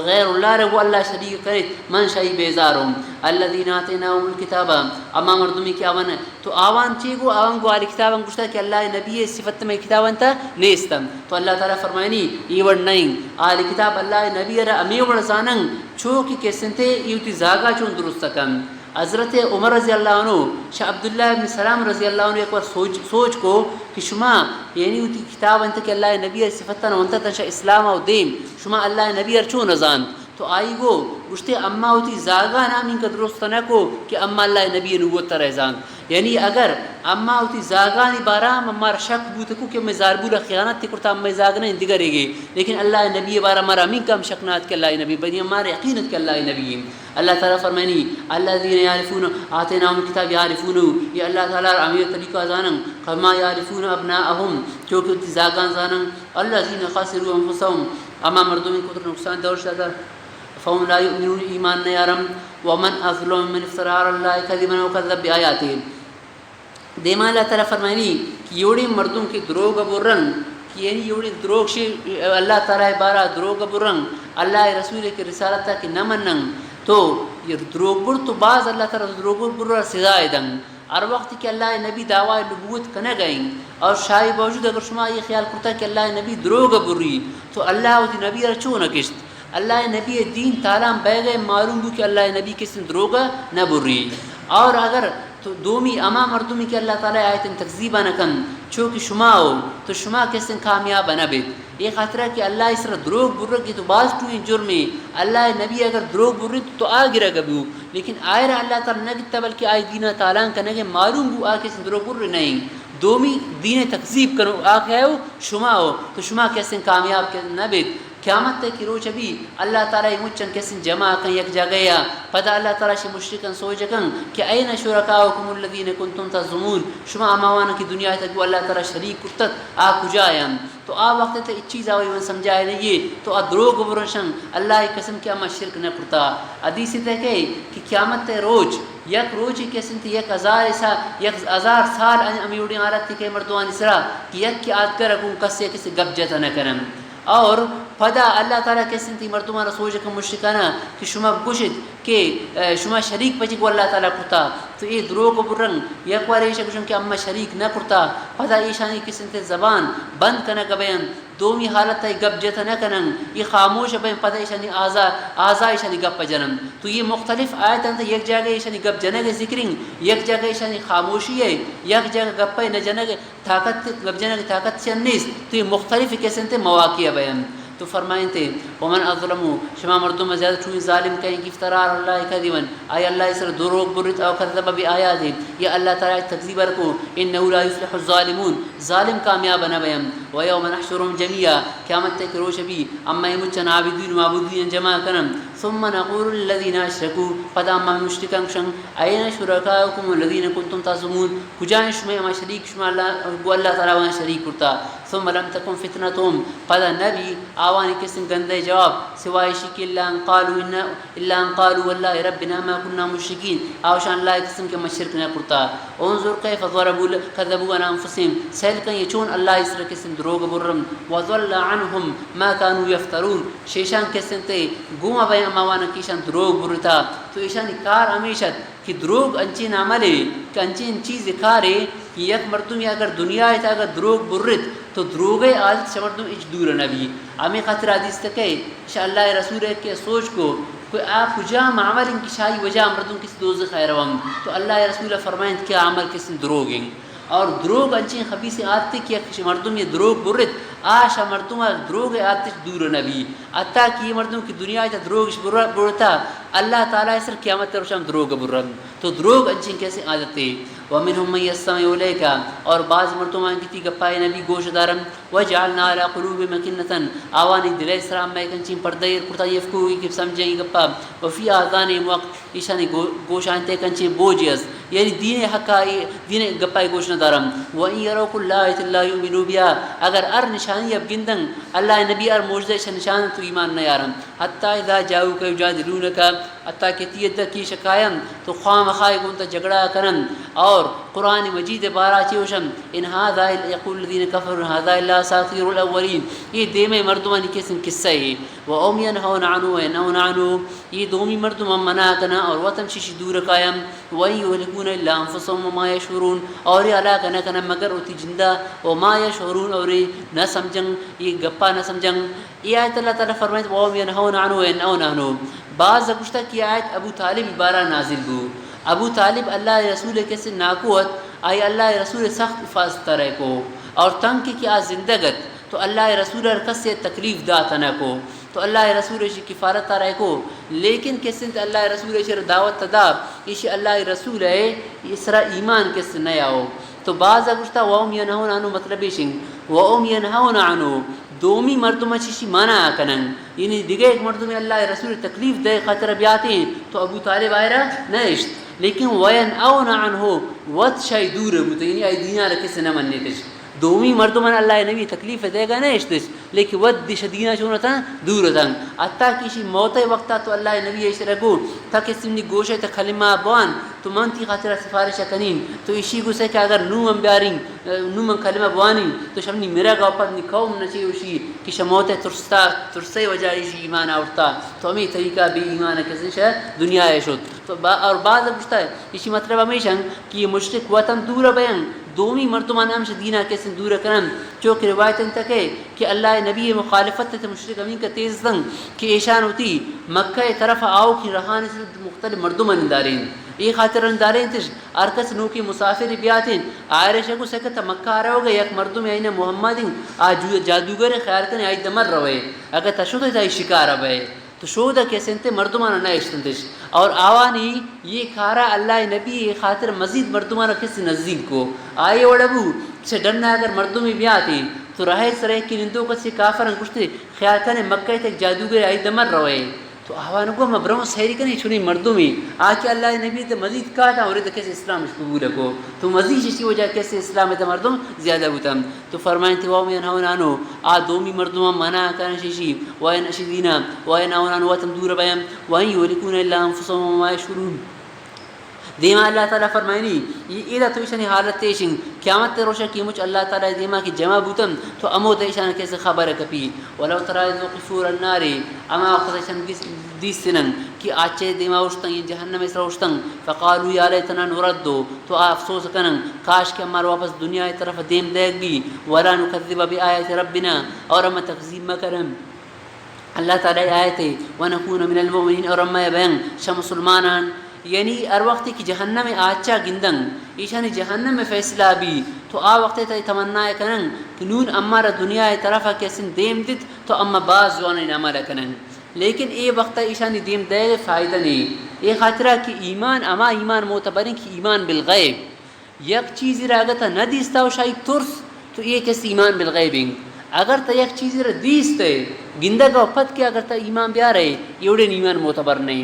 غیر اللہ را گو اللہ شریک کنیت، من شہ آئی بیزار اوں۔ الذین آتیناہم الکتاب، اما مردمی کہ آوان، تو آوان چی گو؟ آوان گو اہل کتابان گوشتا کہ اللہ نبی صفت میں کتابان تہ نیستن۔ تو اللہ تعالی فرمائنی، ای وڑ نہیں۔ اہل کتاب اللہ نبی را ہمے وڑ زانن، چو کہ کسنتے ایوتی زاگا چون درست کن۔ حضرت عمر رضی اللہ عنہ شہ عبداللہ ابن سلام رضی اللہ عنہ ایک بار سوچ، سوچ کو کہ شما، یعنی وتی کتاب انت کہ اللہ نبی صفتان ونتہ تن شہ اسلام او دیم، شما اللہ نبی ار چون زانت؟ تو آئی گو گوشتے، اما وتی زاگان ہم انکا درست نہ کو کہ اما اللہ نبی نبوت ترا زانت۔ یعنی اگر اما وتی زاگانی بارہ ہم مارا شک بوت کو کہ مئے زالبول خیانت کرتا، مئے زاگ نہ دگرے گے، لیکن اللہ نبی بارہ مارا ہمینکا ہم شک نہ ات کہ اللہ نبی، بلکہ مارا یقین ات کہ اللہ نبی۔ اللہ تعالی فرمائنی، الذین یعرفون، آتیناہم الکتاب یعرفونہ، یہ اللہ تعالی ہمے طریقہ زانن، کما یعرفون ابناءہم، چو کہ وتی زاگان زانن، الذین خسروا انفسہم، اما مردم کتر نقصان دور شدہ، فہم لا یؤمنون، ایمان نیارن۔ ومن اظلم ممن افتری علی اللہ کذبا او کذب بآیاتہ۔ دیما اللہ تعالی فرمائنی کہ یوڑیں مردم کہ دروگ برن، کہ یعنی یوڑیں دروگ شی اللہ تعالی بارہ دروگ برن، اللہ رسول کہ رسالت کہ نہ منن، تو یہ دروگ بر تو باز اللہ تعالی دروگ بر سزا دن۔ ہر وقت کہ اللہ نبی دعوی نبوت کنگ ء انت اور شہ آئی باوجود اگر شما یہ خیال کرتا کہ اللہ نبی دروگ بری، تو اللہ وتی نبی را چون کشت؟ اللہ نبی دین تالان بیگ ء معلوم بو کہ اللہ نبی کس دروگ نہ بری۔ اور اگر تو دومی ہما مردمی کہ اللہ تعالی آیتن تکذیب نہ کن، چو کہ شما ہو، تو شما کسن کامیاب نہ بیت۔ اے خاطرہ کہ اللہ سر دروگ برگ تو باز ٹوئیں جرمے۔ اللہ نبی اگر دروگ برت تو آ گرگ بو، لیکن آئرا اللہ تعالی نہ گتا، بلکہ آئی دین تالان کنگے معلوم بو آ کسن دروگ بر نہیں۔ دومی دین تکذیب کنو آ کہ ہو، شما ہو، تو شما کسن کامیاب نہ بیت۔ قیامت ء کہ روچ بی، اللہ تعالی مچن کسن جمع کن یک جاگہ یا، پدا اللہ تعالی شی مشرکن سوچ کن کہ این شرکاؤکم الذین کنتم تزعمون، شما ہماوان کہ دنیا تک گو اللہ تعالی شریک کرتت، آ کجا انت؟ تو آ وقت تے اچ چیز آوی من سمجھائے نہیں، تو آ دروگ برنشن، اللہ قسم کہ اما شرک نہ کرتا۔ حدیث تے کہ، کہ قیامت تے روچ، یک روچی کسن تے یک ہزار سا، یک ہزار سال ان امیوڑی حالت تے کہ مردوانی سرا، کہ یک کہ آدگر اگوں کسے کسے گپ جت نہ کنن۔ اور پدا اللہ تعالی کسن تی مردمان سوچ کن مشرکانا کہ شما گوشت کہ، اے، شما شریک پچی گو اللہ تعالی کرتا، تو اے دروگ برن، یک وار ایشا گوشن کہ اما شریک نہ کرتا، پدا ایشانی کسن تے زبان بند کنگ بین، دومی حالت ای گپ جت نہ کنن، ای خاموش بین، پدا ایشانی آزا، آزا ایشانی گپ جنن۔ تو یہ مختلف آیت انت، یک جاگہ ایشانی گپ جنگ ذکرین، یک جاگہ ایشانی خاموشی ہے، یک جاگہ گپ نہ جنگ، طاقت، گپ جنگ طاقت چن نیست، تو یہ مختلف قسم تے مواقع بیان۔ تو فرمائیں تے، ومن اظلم، شما مردم زیادہ چوئیں ظالم کہیں کہ افترا علی اللہ کذبا، آئی اللہ سر دروگ برت او کذب بآیاته، یا اللہ تعالی تکذیب کو، انه لا یفلح الظالمون، ظالم کامیاب نہ بیان۔ ویوم نحشرهم جمیعا، قیامت تک روش بی، اما مچن عابدین معبودین جمع کنن، ثم نقول للذین اشرکوا، پدا اما مشرکان کشن، این شرکاؤکم الذین کنتم تزعمون، کجا ہیں شما ہما شریک، شما اللہ، گو اللہ تعالی وان شریک کرتا؟ ثم لم تکن فتنتهم، پدا نبی آوانی قسم گندے جواب، سوائے شی کہ الا ان قالوا ان، الا ان قالوا واللہ ربنا ما كنا مشرکین، آوشان اللہ قسم کہ من شرک نہ کرتا۔ انظر کیف ضربوا ل-، کذبوا علی انفسهم، سیل کن یہ چون اللہ اس قسم دروگ برم، وضل عنهم ما كانوا یفترون، شیشان قسم تے گوما بے اماوان کیشان دروگ برتا، تو ایشانی کار ہمیشت کہ دروگ انچیں عملے کہ انچیں چیزے کارے کہ یک مردمے اگر دنیا ء تہ اگر دروگ برت تو دروگ ء عادت چہ مردم ہچ دور نہ بی۔ ہمے خاطر حدیث تکے شہ اللہ ء رسول ء کہ سوچ کو کہ آ کجام عمل انت کہ شاہی وجہ مردم کس دوزخ ء روم، تو اللہ ء رسول ء فرمائنت کہ آ عمل کس دروگ انت۔ اور دروگ انچیں خبیثیں عادتے کہ یک مردم یہ دروگ برت، آ شہ مردم ء دروگ ء عادت دور نہ بی۔ حتیٰ کہ یہ مردم کہ دنیا ء تہ دروگش بر-، برتا، اللہ تعالی سر قیامت روشم دروگ برن۔ تو دروگ انچیں کیسے عادتے۔ ومنهم من یستمع الیک، اور بعض مردمان کہ تی گپائے نبی گوش دارن، وجعلنا علی قلوبهم اکنة، آوانی دلے سرا مئے کنچیں پردہ ایر کرتا، یفقهوا کہ سمجھیں گپا، وفی آذانهم وقر، ایشانی گو-، گوشان تے کنچیں بوجی است، یعنی دین حقا، دین گپا گوش نہ دارم۔ وان یروا کل آیة لا یؤمنوا بها، اگر ہر نشانی اب گندن، اللہ نبی ہر معجزہ ایشان نشان تو ایمان نہ یارن۔ حتی اذا جاؤک یجادلونک، حتیٰ کہ تی اد کی شکایم تو خواہ مخواہ گون تا جھگڑا کنن۔ اور قرآن مجید بارا چی وشم، ان هذا الا، یقول الذین کفروا ان هذا الا اساطیر الاولین، یہ دیمے مردمانی کسن قصہ ہے۔ وهم ینهون عنه وینأون عنه، یہ دومی مردم ہم منع کنا اور وتم شیشی دور کایم۔ وان یهلکون الا انفسهم وما یشعرون، اور یہ ہلاک نہ کنا مگر وتی جندا، وما یشعرون، اور یہ نہ سمجھن، یہ گپا نہ سمجھن۔ اے آیت اللہ تعالی فرمائیت، وهم ینهون عنه وینأون عنه۔ بعض گوشتا کہ آیت ابو طالب بارا نازل بو۔ ابو طالب اللہ رسول کسے ناکو ات، آئی اللہ رسول سخت حفاظت ترے کو اور تنکہ کہ آ زندگ ات تو اللہ رسول ہر کسے تکلیف دات نہ کو تو اللہ رسول ایشی کفالت ترے کو۔ لیکن کسے تے اللہ رسول ایشی دعوت دا، ایشی اللہ رسول ہے، اسرا ایمان کسے نہ آؤ۔ تو بعض گوشتا وهم ینهون عنه مطلب ایشنگ، وهم ینهون عنه، دومی مردم چیشی منع کنن، یعنی دیگه یک مردم اللہ رسول تکلیف دے خاطر بیاتیں تو ابو طالب آئرا نہ اشت، لیکن وینأون عنه، وت شای دور بوت، یعنی آئی دینار کس نہ منیتش۔ دومی مردمان اللہ نبی تکلیف دیگا نہ اشتش، لیکن وت دیش دینا چون اتاں دور اتاں۔ حتی کہ ایشی موت وقتا تو اللہ نبی ایش رگو، تا کسی منی گوشے تا کلمہ بوان، تو من تی خاطر سفارش کنین۔ تو ایشی گوشے کہ اگر نو من بیارین، نو من کلمہ بوانین، تو شمنی مرگ اوپر نی قوم نچے وشی کہ شموت ترستا، ترسے وجہ ایشی ایمان آورتا۔ تو ہمیں طریقہ بے ایمان کسی شہ دنیا شد۔ تو با-، اور بعض گوشتا ہے، ایشی مطلب ہمیشہ کہ یہ مشرک وطن دور بیان، دومی مردمان ہم شہ دینا کسی دور کنن، چو کہ روایت انت کہ، کہ اللہ نبی مخالفت تے مشرک ہمیں کا تیز دن کہ ایشان ہوتی مکہ طرف آؤ کہ رہانے سے مختلف مردمان دارین۔ اے خاطر رندارینتش، ہر کس نوکی مسافر بیاتیں، آئرش اگو سکت مکہ روگے، یک مردم آئین محمد، آ جو-، جادوگر، خیال کنے آئی دمر روے، اگر تشو تو آئی شکار بے۔ تو شود ء کس انت مردمانا نہ اشتنتش۔ اور آوانی یہ کارا اللہ نبی خاطر مزید مردمانا کس نزدیک کو۔ آئے وڑ ابو چہ ڈنا اگر مردمی بیاتی تو راہ سرے کہ نندو کسی کافرن گشتے خیال کنے مکہ تک جادوگر آئی دمر روئے۔ تو آوان گو ما برو سیری کنے چونی مردمی آ کہ اللہ نبی تے مزید کاتا اور تے کس اسلام اش قبول کو۔ تو مزید اسی وجہ کس اسلام تے مردم زیادہ بوتم۔ تو فرمائنتی، "وهم ينهون عنه"، آ دومی مردماں منع کنن ششی، "وينأى شدينا"، "وينهون عنه"، وتم دور بیم، "وإن يهلكون إلا أنفسهم وما يشعرون". دیما اللہ تعالی فرمائنی، یہ ایدا تو ایشانی حالت ایشن، قیامت روشا کی مچ اللہ تعالی دیما کی جمع بوتن، تو امو ایشان کیسے خبر کپی۔ "ولو ترى إذ وقفوا على النار"، اما وقت ایشان دیس-، دیستنن کہ آچے دیما اوشتن، یہ جہنم اسرا اوشتن، "فقالوا يا ليتنا نرد"، تو آ افسوس کنن، کاش کہ ہمارا واپس دنیا ء طرف دیم دیگ بی، "ولا نكذب بآيات ربنا"، اور ہم تکذیب مہ کرن اللہ تعالی آیت ء، "ونكون من المؤمنين"، اور ہم بین شہ مسلمانان۔ یعنی ہر وقت کہ جہنم آچا گندن، ایشانی جہنم فیصلہ بی، تو آ وقت تئی تمنا کنن کہ نون ہمارا دنیا ء طرف کسن دیم دیت، تو ہم باز جوانین عمل کنن۔ لیکن اے وقت ایشانی دیم دے فائدہ نہیں۔ اے خاطرہ کہ ایمان ہما ایمان معتبریں کہ ایمان بالغیب۔ یک چیزی را اگر تا نہ دیستا و شاہی ترس، تو یہ کس ایمان بالغیب ہیں۔ اگر تا یک چیزی را دیست ہے، گندگ و پد کہ اگر تا ایمان بیارے، یہ وڑین ایمان معتبر نہیں۔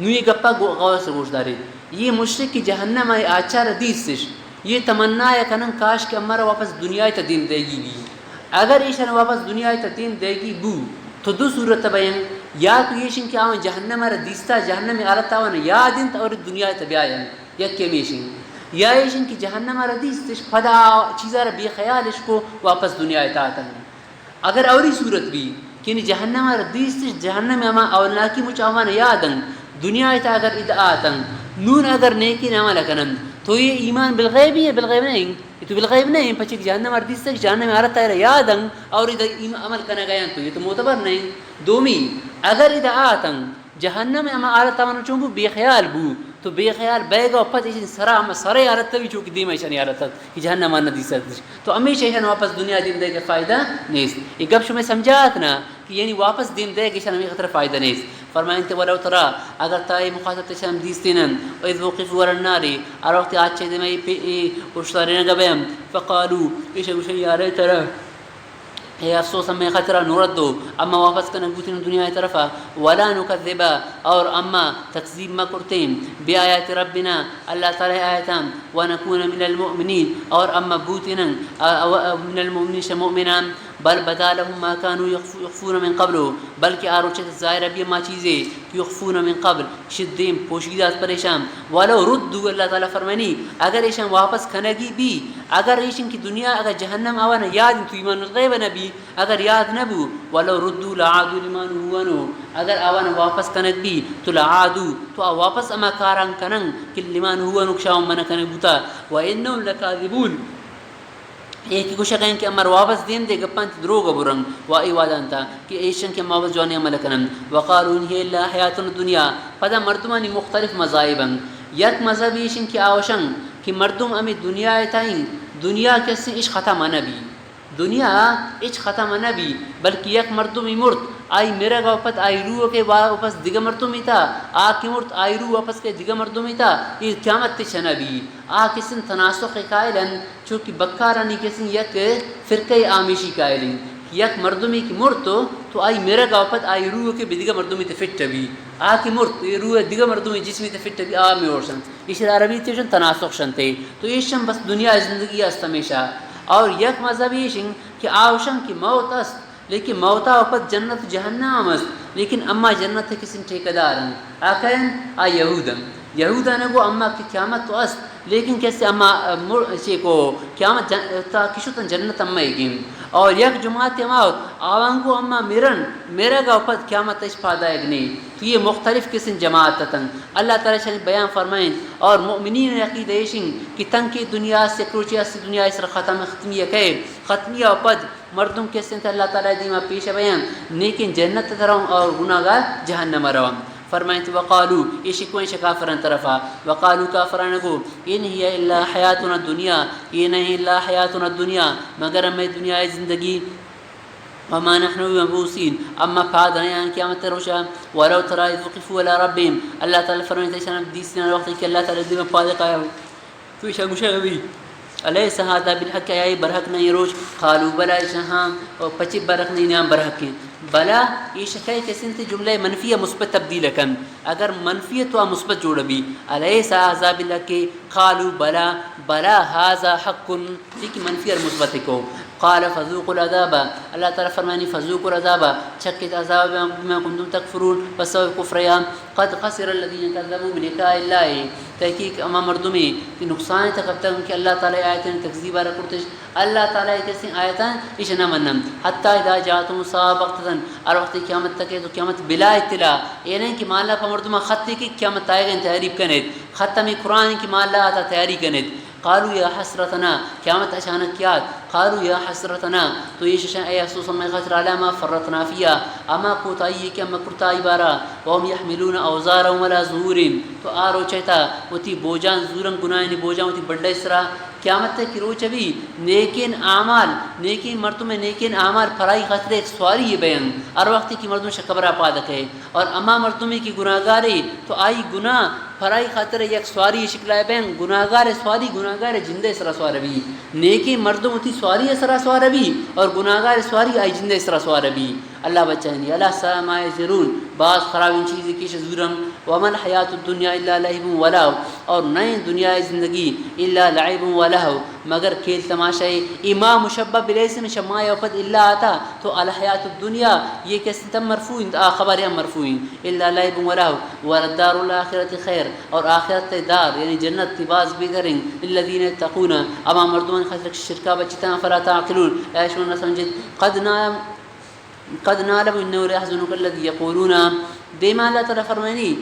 نو یہ گپا گو-، غور سے گوش دارے۔ یہ مشرک کہ جہنم آئے آچار دیستش، یہ تمنا یا کنن کاش کہ ہمارا واپس دنیا تا دیم دیگی بی۔ اگر ایشان واپس دنیا تا دیم دیگی بو، تو دو صورت بین، یا تو ایشن کہ آوان جہنم را دیستا، جہنم حالت آوان یاد انت اور دنیا تا بیاین۔ یک ہمیش انت۔ یا ایش انت کہ جہنم ء را دیستش، پدا آ چیزا را بے خیالش کو، واپس دنیا ء تاتن۔ اگر اولی صورت بی کہ نی جہنم ء را دیستش، جہنم ء ہما اولناکی مچ آوان یاد انت، دنیا ء تا اگر ادا آتن، نون اگر نیکین عمل کنن، تو یہ ایمان بالغیب ہی ہے، بالغیب نہیں؟ یہ تو بالغیب نہیں، پچک جہنم ء را دیستش، جہنم ء حالت ء را یاد انت اور ادا ایم-، عمل کنگ ء انت، تو یہ تو معتبر نہیں۔ دومی، اگر ادا آتن، جہنم ء ہما حالت آوان چون بو، بے خیال بو، تو بے خیال بیگا و پد ایشانی سرا ہما سرے حالت بی چونکہ دیما ایشانی حالت ات کہ جہنم آن ندیست۔ تو ہمیشہ ایشان واپس دنیا دیم دیگا فائدہ نیست۔ یہ گپ شما سمجھات نا کہ یعنی واپس دیم دیگ ایشان ہمیں خطر فائدہ نیست۔ فرمائنتے ولو ترى، اگر تا یہ مخاطب ایشان دیستینن، اذ وقفوا على النار، ہر وقت آچے دیما یہ پہ-، یہ اشتارینگا بیم، فقالوا، ایشا گوشن یا لیتنا، اے افسوس ہمے خاطرا نردو، اما واپس کنگ بوتیں دنیا ء طرفا، ولا نکذب، اور اما تکذیب مہ کرتیں، بآیات ربنا، اللہ تعالی آیتاں، ونکون من المؤمنین، اور اما بوتیں، آ، آ، من المؤمنین، شہ مؤمنان، بل بدا لهم ما كانوا يخف-، يخفون من قبل، بلکہ آ روچے ظاہر بی ما چیزے، یخفون من قبل، شدیم پوشیدہ ات پریشان۔ ولو ردوا، اللہ تعالی فرمانی، اگر ایشان واپس کنگی بی، اگر ایشن کہ دنیا اگر جہنم آوان یاد تو ایمان الغیب نہ بی، اگر یاد نہ بو، ولو ردوا لعادوا لما نهوا عنه، اگر آوان واپس کنگ بی، تو لعادوا، تو آ واپس اما کاران کنن کہ لما نهوا عنه، شاون منع کنگ بوتا، وانهم لكاذبون۔ اے کہ گوشگ ء انت کہ امر واپس دیم دے گپاں تہ دروگ ء برن و اے وعدہ انت کہ ایشن کہ ما واپس جوانی عمل کنن۔ وقالوا ان هي الا حياتنا الدنيا۔ پدا مردمانی مختلف مذاہب انت۔ یک مذہب ایشن کہ آوشن کہ مردم ہمیں دنیا ء تائیں، دنیا کسیں اش ختم نہ بی۔ دنیا اچ ختم نہ بی، بلکہ یک مردمی مرت، آئی مرگ ء پد آئی روح کہ واپس دگہ مردمی تا، آ کہ مرت آئی روح واپس کہ دگہ مردمی تا، اے قیامت تچ نہ بی۔ آ کسیں تناسخ قائل انت۔ چونکہ بکارانی کسیں یک فرقہ آمیشی قائل انت کہ یک مردمے کہ مرت تو آئی مرگ ء پد آئی روح کہ بدگہ مردمے تے فٹ بی، آ کہ مرت اے روح دگہ مردمے جسمے تے فٹ بی، آ ہمے وڑ شنت۔ ایشرا عربی تے شن تناسخ شنتے۔ تو ایشم بس دنیا زندگی است ہمیشہ۔ اور یک مذہب ایش انت کہ آوشن کہ موت است، لیکن موتا و پد جنت و جہنم ہم است، لیکن اما جنت ء کسیں ٹھیکہ دار انت۔ آ کئے انت؟ آ یہود انت۔ یہودان گو اما کہ قیامت تو است، لیکن کسے اما، ا، مر-، چے کو قیامت جن-، تا کہ شتن جنت اما ایگیم۔ اور یک جماعت اما آوان گو اما مرن، مرگ ء پد قیامت اش پادائگ نے۔ تو یہ مختلف قسم جماعت اتن۔ اللہ تعالی شان بیان فرمائیں۔ اور مؤمنین عقیدہ ایشن کہ تنکہ دنیا سے کروچی است، دنیا اس ختم ختمی کئے، ختمی ء پد مردم کسیں تے اللہ تعالی دیما پیش بیان، نیکیں جنت ء روان اور گناہگار جہنم ء روان۔ فرمائیت، وقالو، اے شکوہ ایں شہ کافران طرفا، وقالو، کافران گو، ان هي الا حياتنا الدنيا، اے نہ الا حياتنا الدنيا، مگر ہمے دنیا زندگی، وما نحن بمبعوثين، اما پاد نیاں قیامت روچا، ولو ترى إذ وقفوا على ربهم، اللہ تعالی فرمائیت، ایشان دیستینا وقت کہ اللہ تعالی دیما پاد کایا، تو ایشاں گوشگ بی، أليس هذا بالحق، آیا اے برحق نہ ایں روچ؟ قالوا بلى، ایشاں ہاں، او پچی برحق نہ ایں، نعم برحق ایں۔ بلى، اے شکے کسے انت جملہ منفی ءَ مثبت تبدیل کن، اگر منفی تو آ مثبت جوڑ بی، أليس هذا بالحق، قالوا بلى، بلى هذا حق، ٹھیک، منفی اور مثبت کو۔ قال فذوقوا العذاب، اللہ تعالی فرمانی، فذوقوا العذاب، چکت عذاب بما كنتم تكفرون، بسبب کفریا۔ قد خسر الذين كذبوا بلقاء الله، تحقیق ہما مردمے کہ نقصان تک کپتگ کہ اللہ تعالی آیتانی تکذیب آرا کرتش، اللہ تعالی کسے آیتاں ایش نہ منن۔ حتى إذا جاءتهم الساعة بغتة، ہر وقت قیامت تک ہے تو قیامت بلا اطلاع، اے نہیں کہ مالا پہ مردمہ خطے کہ قیامت آئے گئے تیاری کنیت، ختم قرآن کہ مالا آتا تیاری کنیت۔ قالوا يا حسرتنا، قیامت اچانک یات۔ قالوا يا حسرتنا، تو ایش اشاں اے افسوس ہمے خاطر، على ما فرطنا فيها، ہما کوتاہی کہ ہم کرتا آئی بارا، وهم يحملون أوزارهم على ظهورهم، تو آ روچے تا وتی بوجان زورن، گناہانی بوجان وتی بڈے سرا۔ قیامت کہ روچ بی، نیکین اعمال، نیکین مردم نیکین اعمال پرائی خاطر ایک سواری بین، ہر وقت کہ مردم شہ قبرا پاد کئے، اور ہما مردمے کہ گناہگارے تو آئی گناہ پرائی خاطر یک سواری شکلا بین، گناہگار سواری گناہگار جندے سرا سوار بی، نیکیں مردم وتی سواری سرا سوار بی اور گناہگار سواری آئی جندے سرا سوار بی۔ اللہ بچائینی۔ ألا ساء ما يزرون، باز خرابیں چیزے کہ ایش زورن۔ وما الحياة الدنيا إلا لعب ولهو، اور نئیں دنیا زندگی إلا لعب ولهو، مگر کھیل تماشا اے۔ اے ما مشبہ بالاسم، شہ ما یا پد إلا آتا، تو الحياة الدنيا، یہ کس تم مرفوع انت، آ خبر ہم مرفوع انت۔ إلا لعب ولهو وللدار الآخرة خير، اور آخرت دار یعنی جنت تی باز بہترین، للذين يتقون، ہما مردمان خاطر کہ شرکا بچتاں، أفلا تعقلون، آیا شما نہ سمجھت؟ قد نعلم، قد نعلم إنه ليحزنك الذي يقولون۔ دیما اللہ تعالی فرمائنی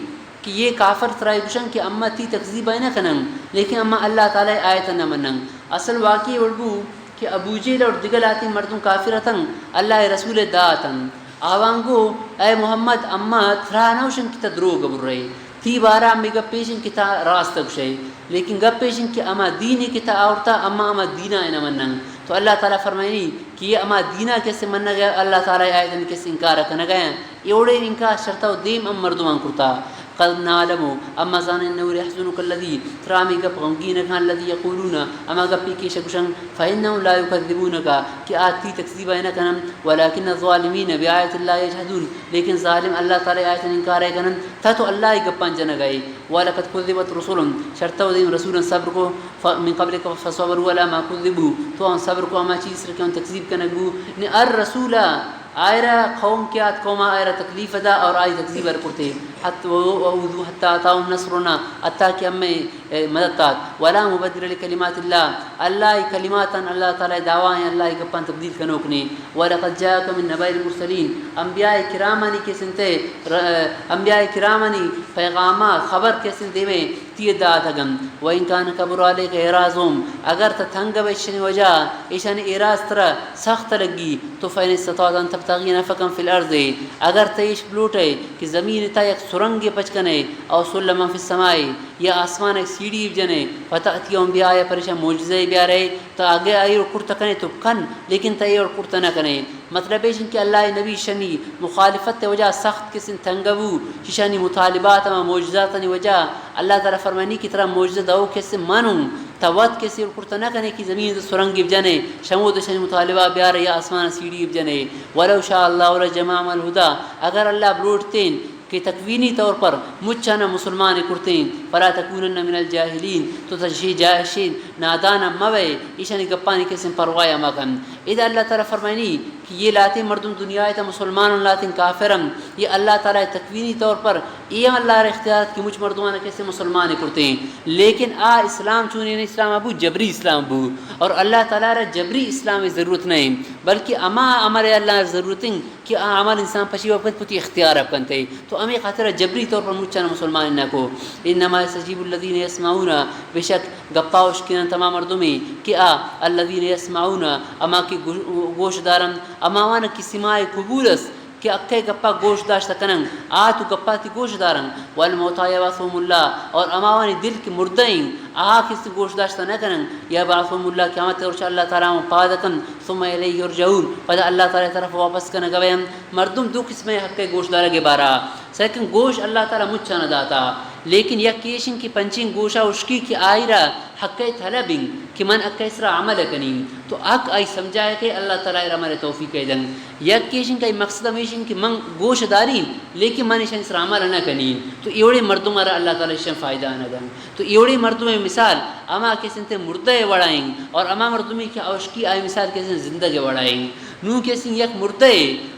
کہ یہ کافر ترا گوشن کہ اما تی تکذیب نہ کنن، لیکن اما اللہ تعالی آیت نہ منن۔ اصل واقعی وڑ بو کہ ابو جہل اور دگہ لاتیں مردم کافر اتن، اللہ رسول داتن۔ آوان گو، اے محمد، اما ترا نہ گوشن کہ تا دروگ برے۔ تی بارا ہمے گپ ایش انت کہ تا راست گوشئے، لیکن گپ ایش انت کہ ہما دینے کہ تا آورتا، اما ہما دینا نہ منن۔ تو اللہ تعالی فرمائنی کہ یہ ہما دینا کسے منگا، اللہ تعالی آیتانی کسے انکار کنگا، اے وڑیں انکار شرطا و دیم ہم مردمان کرتا۔ قد نعلم، اما زانن، إنه ليحزنك الذي، ترا ہمے گپ غمگین کن، الذي يقولون، ہما گپی کہ ایش گوشن، فإنهم لا يكذبونك، کہ آ تی تکذیب نہ کنن، ولكن الظالمين بآيات الله يجحدون، لیکن ظالم اللہ تعالی آیتانی انکار کنن۔ تا تو اللہ ءِ گپاں جنگ ءَ ئے۔ ولقد كذبت رسل، شرطا و دیم رسولاں صبر کو، ف-، من قبلك فصبروا على ما كذبوا، تو آں صبر کو ہما چیز سر کہ آں تکذیب کنگ بو۔ نے ہر رسول ءَ آئرا قوم کہ آت، قوم ءَ آئرا تکلیف دا اور آئی تکذیب ءَ کرتے۔ حت-، و-، و-، وأوذوا حتى أتاهم نصرنا، حتیٰ کہ ہمے، اے، مدد آت۔ ولا مبدل لكلمات الله، اللہ ءِ کلماتاں، اللہ تعالی ءِ دعوائیں، اللہ ءِ گپاں تبدیل کنوک نے۔ ولقد جاءك من نبأ المرسلين، انبیاء کرامانی کسے انت، ر-، انبیاء کرامانی پیغاما خبر کسے انت دیمے تی داتگ انت۔ وإن كان كبر عليك إعراضهم، اگر تا تنگ بئے ایشانی وجہ، ایشانی اعراض ترا سخت لگی، تو فإن استطعت أن تبتغي نفقا في الأرض، اگر تا ایش بلوٹئے کہ زمین تا یک سرنگے پچ کنئے، أو سلما في السماء، یا آسمان ءَ سیڑھی بجنئے، فتأتيهم بآية، پرشا معجزہ بیارئے، تو اگہ آئی وڑ کرتہ کنے تو کن، لیکن تو اے وڑ کرتہ نہ کنے۔ مطلب ایش انت کہ اللہ ءِ نبی شنی مخالفت ءِ وجہ سخت کسے انت تنگ بو، شانی مطالبات ہما معجزاتانی وجہ۔ اللہ تعالی فرمانی کہ ترا معجزہ دئو کسے منوں، تو وت کسے وڑ کرتہ نہ کنے کہ زمین ءَ سرنگے بجنے، شمود شنی مطالبہ بیارے یا آسمان ءَ سیڑھی بجنے۔ ولو شاء الله لجمعهم على الهدى، اگر اللہ بلوٹتیں کہ تکوینی طور پر مچانا مسلمان کرتیں، فلا تکونن من الجاہلین، تو تشی جاہشین نادانا مبئے، ایشانی گپانی کسیں پرواہ مکن۔ ادا اللہ تعالی فرمائنی کہ یہ لاتیں مردم دنیا تا مسلمان، لاتیں کافرن، یہ اللہ تعالی تکوینی طور پر اے ہم اللہ را اختیار ات کہ مچ مردمان کسے مسلمان کرتیں، لیکن آ اسلام چونیں اسلام بو، جبری اسلام بو، اور اللہ تعالی را جبری اسلام ضرورت نہیں، بلکہ اما امر اللہ ضرورت ہیں کہ آ عمل انسان پشی وپت پتی اختیار بکنتے، تو ہمے خاطر جبری طور پر مچان مسلمان نہ کو۔ انما يستجيب الذين يسمعون، بے شک گپا اشکنن تمام مردمی کہ آ الذين يسمعون، اما کہ گو-، گوش دارن، اما وان کہ سماع قبول است، کہ اکے گپا گوش داشت کنن، آ تو گپا تی گوش دارن۔ والموتى يبعثهم الله، اور اماوانی دل کہ مردہ ہیں، آ کسی گوش داشت نہ کنن۔ يبعثهم الله، قیامت روچ اللہ تعالی ہم پاد کن۔ ثم إليه يرجعون، پدا اللہ تعالی طرف واپس کنگ بین۔ مردم دو قسمے حق گوش دارگ بارا، سیکن گوش اللہ تعالی مچانا داتا، لیکن یک ایشن کہ پنچین گوشا اشکی کہ آئرا حق طلب انت کہ من حق سرا عمل کنین، تو حق آئی سمجھائے کہ اللہ تعالی را مارے توفیق دن۔ یک ایشن کہ مقصد ہمیشن کہ من گوش دارین، لیکن من ایشن سرا عمل نہ کنین، تو ایوڑے مردم را اللہ تعالی ایشن فائدہ نہ دن۔ تو ایوڑے مردم مثال ہما کسنتے مردہ وڑائیں، اور ہما مردمی کہ اوشکی آئی مثال کسن زندگ وڑائیں۔ نو کسن یک مردہ،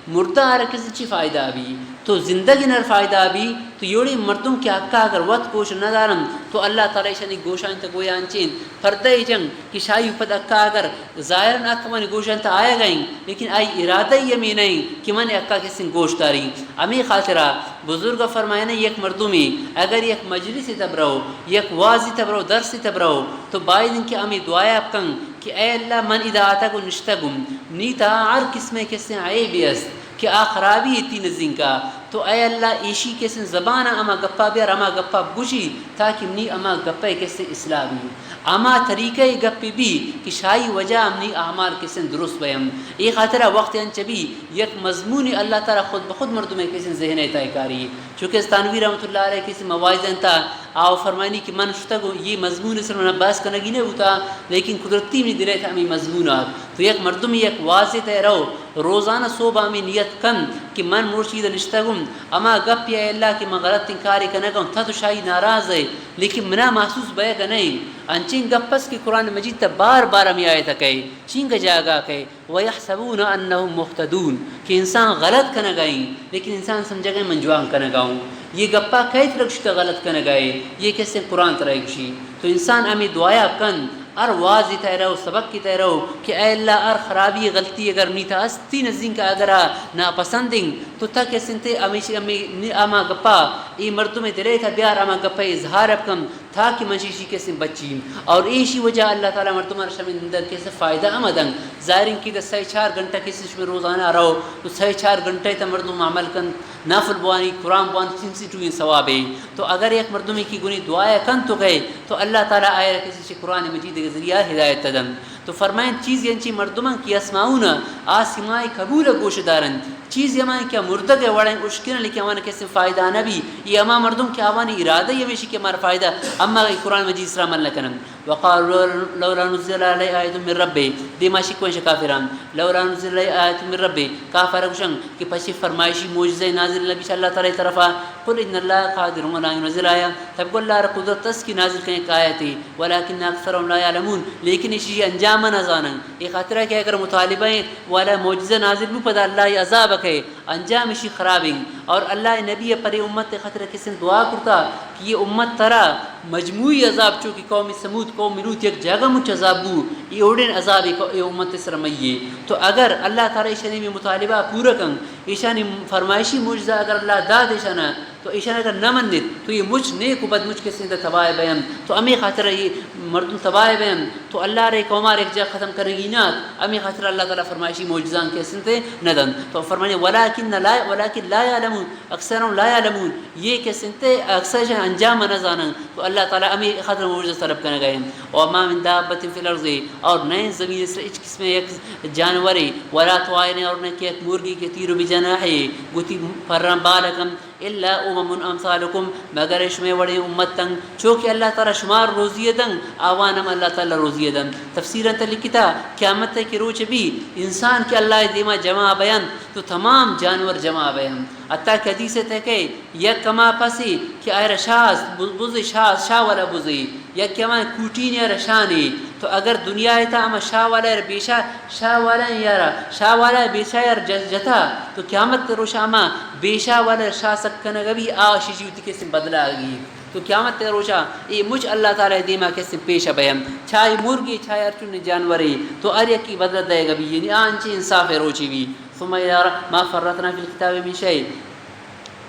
مردہ آر کسن چی فائدہ بی؟ تو زندگ نر فائدہ بی۔ تو یوڑی مردم کہ حقا اگر وت گوش نہ دارن، تو اللہ تعالی ایشانی گوشان تہ گویا انچین پردہ جنگ کہ شاہی پد حقا اگر ظاہرا حق منی گوشان تہ آیا گئیں، لیکن آئی ارادہ ہی ہمیں نہیں کہ من حقا کسن گوش داری۔ ہمیں خاطرہ بزرگ فرمائنے، یک مردمی اگر یک مجلس تبرو، یک وازی تبرو، درس تبرو، تو باید کہ ہمیں دعایا کن کہ اے اللہ، من ادا آتگ و نشتگم، نی تہا ہر قسمے کسن عیبے است کہ آ خرابی تی نزینکا، تو اے اللہ، ایشی کسن زبان ہما گپا بیار، ہما گپا بگوشی، تاکہ منی ہما گپے کسن اصلاح بی، ہما طریقہ گپی بی کہ شاہی وجہ منی اعمال کسن درست بیم۔ اے خاطرہ وقت انچ بی یک مضمون اللہ تعالی خود بخود مردم کسن ذہن تہ کاری۔ چونکہ استانوی رحمت اللہ علیہ کسن مواعظ انتا، آ فرمائنی کہ من شتگ و یہ مضمون سر من بحث کنگی نہ بوتا، لیکن قدرتی منی دلے تہ ہمیں مضمون آت۔ تو یک مردم یک واضح تہ رو، روزانہ صبح ہمیں نیت کن کہ من مرشید نشتگم، اما گپ یا اللہ کہ من غلط کاری کنگم، تہ تو شاہی ناراض ہے، لیکن منا محسوس بیگ نہیں۔ انچین گپ است کہ قرآن مجید تہ بار بار ہمیں آیت کہے، چینگ جاگا کہے، ويحسبون أنهم مهتدون، کہ انسان غلط کنگا ایں، لیکن انسان سمجھگا ایں من جوان کنگا اوں۔ یہ گپا کئے ترا گشتا غلط کنگا اے؟ یہ کسے قرآن ترا گشی۔ تو انسان ہمیں دعایا کن، ہر وازی تہ رو، سبق کی تہ رو، کہ اے اللہ، ہر خرابی غلطی اگر منی تہ استی نزینکا اگر آ ناپسندیں، تو تہ کسنتے ہمیشہ ہمیں ہما گپا، اے مردم دلے تہ بیار، ہما گپا اظہار بکن، تاکہ من ایشی کسے بچی۔ اور ایشی وجہ اللہ تعالی مردمان شمے نندگ کسے فائدہ ہم دنت۔ ظاہر انت کہ ادا سئے چار گھنٹہ کسے شمے روزانہ رو، تو سئے چار گھنٹہ تہ مردم عمل کنت، نفل بوانی، قرآن بوانی، سنسی ٹوئیں ثوابے۔ تو اگر یک مردمے کہ گنی دعایا کنت تو گئے، تو اللہ تعالی آئرا کسے چہ قرآن مجید کے ذریعہ ہدایت دنت۔ تو فرمائیں، چیزے انچیں مردماں کہ يسمعون، آ سماع قبول گوش دارنت۔ چیزے ہمائیں کہ مردگ وڑیں اشکناں، لیکن آوان کسے فائدہ نہ بی۔ یہ ہما مردم کہ آوانی ارادہ ہی ہمیشی کہ مارا فائدہ، اما اے قرآن مجید سرا عمل نہ کنن۔ وقالوا لولا نزل عليه آية من ربه، دیما شکویں شہ کافران، لولا نزل عليه آية من ربه، کافر گوشن کہ پشی فرمائشی معجزہ نازل نہ بی چہ اللہ تعالی طرفا۔ قل إن الله قادر على أن ينزل آية، تب گو اللہ را قدرت است کہ نازل کنیں یک آیتے، ولكن أكثرهم لا يعلمون، لیکن ایشی انجام نہ زانن۔ اے خاطرہ کہ اگر مطالبہ والا معجزہ نازل بو، پدا اللہ عذاب کئے، انجام ایشی خراب انت۔ اور اللہ نبی پرے امت خاطر کسے دعا کرتا کہ یہ امت ترا مجموعی عذاب، چو کہ قوم ثمود، قوم لوط یک جاگہ مچ عذاب بو، یہ اوڑین عذاب اے امت سر مئیے۔ تو اگر اللہ تعالی ایشانی مطالبہ پورا کن، ایشانی فرمائشی معجزہ اگر اللہ داد ایشانا، تو ایشان اگر نہ منت، تو یہ مچ نیک و بد مچ کسے تباہ بین۔ تو ہمیں خاطر یہ مردم تباہ بین۔ تو اللہ رے قوما رے یک جا ختم کرگی نہ، ہمیں خاطر اللہ تعالی فرمائشی معجزان کسے نہ دن۔ تو فرمانے، ولكن لا، ولكن لا يعلمون، أكثرهم لا يعلمون، یہ کسے اکثر انجام نہ زانن۔ تو اللہ تعالی ہمیں خاطر معجزہ طلب کنگا ایں۔ وما من دابة في الأرض، اور نئے زمین سر ہچ قسم یک جانورے، ولا طائر، اور نہ کہ یک مرگی کہ يطير بجناحيه، گوتی پران بال کن، إلا أمم أمثالكم، مگر شمے وڑیں امت انت، چو کہ اللہ تعالی شمار روزی دن، آوان ہم اللہ تعالی روزی دن۔ تفسیر انت لکھتا، قیامت کہ روچ بی، انسان کہ اللہ دیما جمع بین، تو تمام جانور جمع بین۔ حتی کہ حدیث تہ کہ یک کما پسی کہ آئرا شاہ است، بز-، بز شاہ، شاہ والا بزے، یک کما کوٹین یا رشانی، تو اگر دنیا تا ہما شاہ والا یار بیشا، شاہ والا یار، شاہ والا بیشا یار ج-، جتا، تو قیامت روشا ہما بیشا والا شاہ سک کنگا بی، آ شیشی ہوتی کسے بدلا گی۔ تو قیامت روشا اے مچ اللہ تعالی دیما کسے پیش بیم، چاہے مرگی، چاہے ہرچون جانورے، تو ہر یکی بدلا دے گا بی، یعنی آ انچیں انصاف روچی بی۔ ثم إلى ر-، ما فرطنا في الكتاب من شيء۔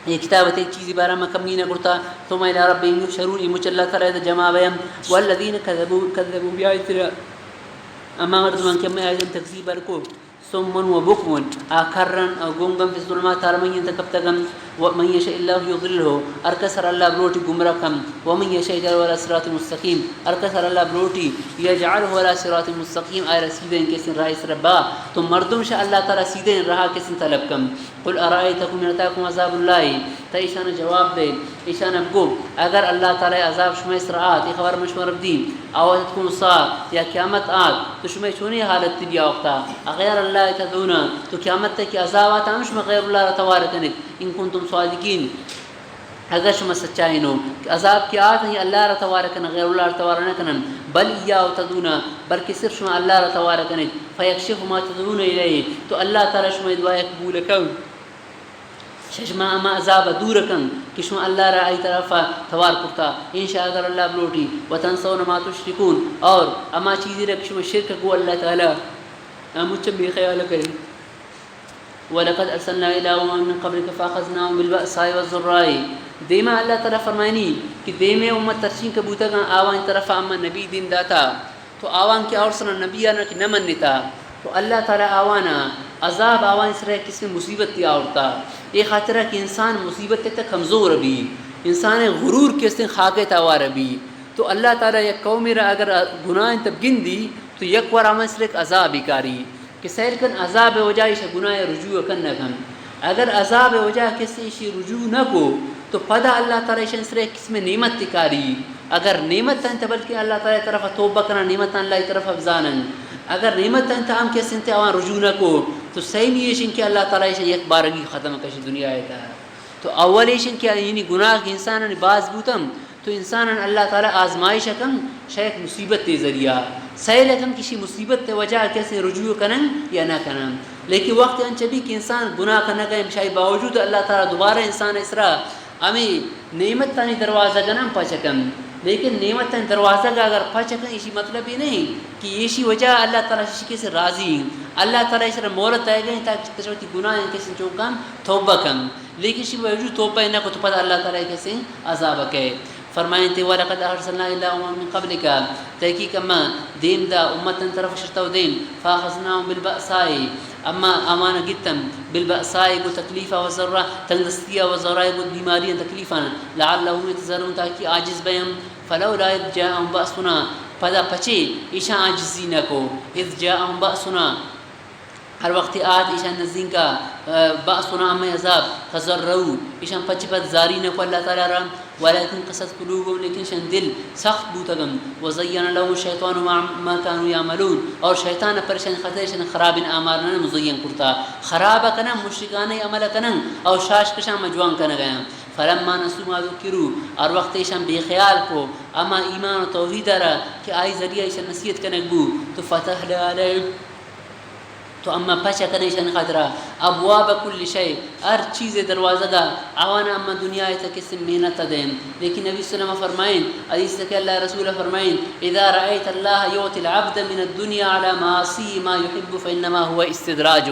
یہ کتاب تے چیزی بارہ ما کمی نہ کرتا۔ ثم إلى ربهم يحشرون، یہ مچ اللہ تعالی دے جمع بیم۔ والذين كذبوا، كذبوا بآياتنا، اما مردمان کہ ہمیں آیتاں تکذیب بر کو۔ صم و بکم، آ کرن او گنگن، فی الظلمات، تارمگی انت کپتگن، و من یشاء الله یضلله، ہر کس را اللہ بلوٹی گمراہ کن، و من یشاء یجعله علی صراط مستقیم، ہر کس را اللہ بلوٹی یجعله علی صراط مستقیم، آئرا سیدھیں کسیں راہ سر با، تو مردم شہ اللہ تعالی سیدھیں راہ کسیں طلب کن۔ قل ارأیتکم ان اتاکم عذاب اللہ، تا ایشان جواب دے، ایشان گو، اگر اللہ تعالی عذاب شمئے سر آت، یہ خبر من شمار دی، او اتتکم الساعة، یا قیامت آت، تو شمئے چونی حالت بی آ وقتا؟ اغیر اللہ تدعون، تو قیامت تک عذاب آت، ہم شما غیر اللہ را توار کنیت، ان کنتم صادقین، اگر شما سچائین ہو، کہ عذاب کہ آت، یہ اللہ را توار کن، غیر اللہ را توار نہ کنن، بل ایاہ تدعون، بلکہ صرف شما اللہ را توار کنیت، فیکشف ما تدعون الیہ، تو اللہ تعالی شما دعا قبول کن۔ شہ شما ہما عذاب ء دور کن کہ شما اللہ را آئی طرف ء توار کرتا، ان شاء اگر اللہ بلوٹی، و تنسون ما تشرکون، اور ہما چیزی را کہ شما شرک گو اللہ تعالی، ہموچ بے خیال کرے۔ ولقد ارسلنا الى امم من قبلك فاخذناهم بالبأساء والضراء۔ دیما اللہ تعالی فرمائنی کہ دیمے امت ترچین کہ بوتگاں آوانی طرف ء اما نبی دیم داتا۔ تو آوان کہ آورسنا نبیانا کہ نہ منتا، تو اللہ تعالی آوانا عذاب، آوانی سرا یک قسم مصیبت تی آورتا۔ اے خاطرا کہ انسان مصیبت تا کمزور بی، انسان غرور کہ استیں خاکے تا وار بی۔ تو اللہ تعالی یک قومے را اگر گناہ انت گندی، تو یک وار آوانی سرا یک عذابی کاری کہ سیل کن عذاب وجہ ایشا گناہ رجوع کن نہ کن۔ اگر عذاب وجہ کسی ایشی رجوع نہ کو، تو پدا اللہ تعالی ایشان سرا یک قسم نعمت تی کاری۔ اگر نعمت انت، بلکہ اللہ تعالی طرف توبہ کنن، نعمت اللہ طرف بزانن۔ اگر نعمت انت، ہم کس انت آوان رجوع نہ کو، تو سیمی ایشن کہ اللہ تعالی ایشن یک بارگی ختم کشی دنیا تا۔ تو اول ایشن کہ یعنی گناہ کہ انسانانی باز بوتم، تو انسانان اللہ تعالی آزمائش کن، شہ یک مصیبت تے ذریعہ سیل کن، کسی مصیبت تے وجہ کسی رجوع کنن یا نہ کنن۔ لیکن وقت انچ بی کہ انسان گناہ کنگا، شاہی باوجود اللہ تعالی دوبارہ انسان اسرا ہمے نعمتانی دروازگاں ہم پچ کن، لیکن نعمتانی دروازگ اگر پچ کن، ایشی مطلب یہ نہیں کہ ایشی وجہ اللہ تعالی شی کسی راضی ہیں۔ اللہ تعالی ایشرا مہلت دے گئے تاکہ تشوتی گناہ کسی چوکان توبہ کن، لیکن شی باوجود توبہ نہ کو تو پدا اللہ تعالی کسی عذاب کئے۔ فرمائنتے، ولقد ارسلنا الى امم من قبلك، تحقیق ما دیم دا امتن طرف شرتو دیم، فاخذناهم بالبأساء، اما آوان گتم، بالبأساء گو تکلیفا، والضراء تنگدستیا، والضراء گو بیماریاں تکلیفاں، لعلهم يتضرعون تاکہ عاجز بیم، فلولا اذ جاءهم بأسنا، پدا پچے ایشاں عاجزی نہ کو، اذ جاءهم بأسنا، ہر وقتی آت ایشان نزدینکا، اه، بأسنا ہمے عذاب، تضرعوا، ایشان پچ پت زاری نہ کو اللہ تعالی را، ولكن قست قلوبهم، لیکن ایشان دل سخت بوتگم، وزين لهم الشيطان ما، ما كانوا يعملون، اور شیطان پریشان خاطر ایشان خرابین اعمال نہ مزین کرتا، خراب کنن، مشرکانہ عمل کنن، اور شاش کشان مجوان کنگیاں۔ فلما نسوا ما ذكروا، اور وقت ایشان بے خیال کو، اما ایمان و توحید را کہ آئی ذریعہ ایشان نصیحت کنگ بو، تو فتحنا عليهم، تو اما پچ کنے ایشانی خاطرا، ابواب کل شیء، ہر چیز دروازگا، آوانا اما دنیا تا کسی محنت دیں۔ لیکن نبی صلی اللہ علیہ وسلم فرمائیں، حدیث کہ اللہ رسول فرمائیں، اذا رأيت الله يعطي العبد من الدنيا على معاصيه ما يحب فإنما هو استدراج۔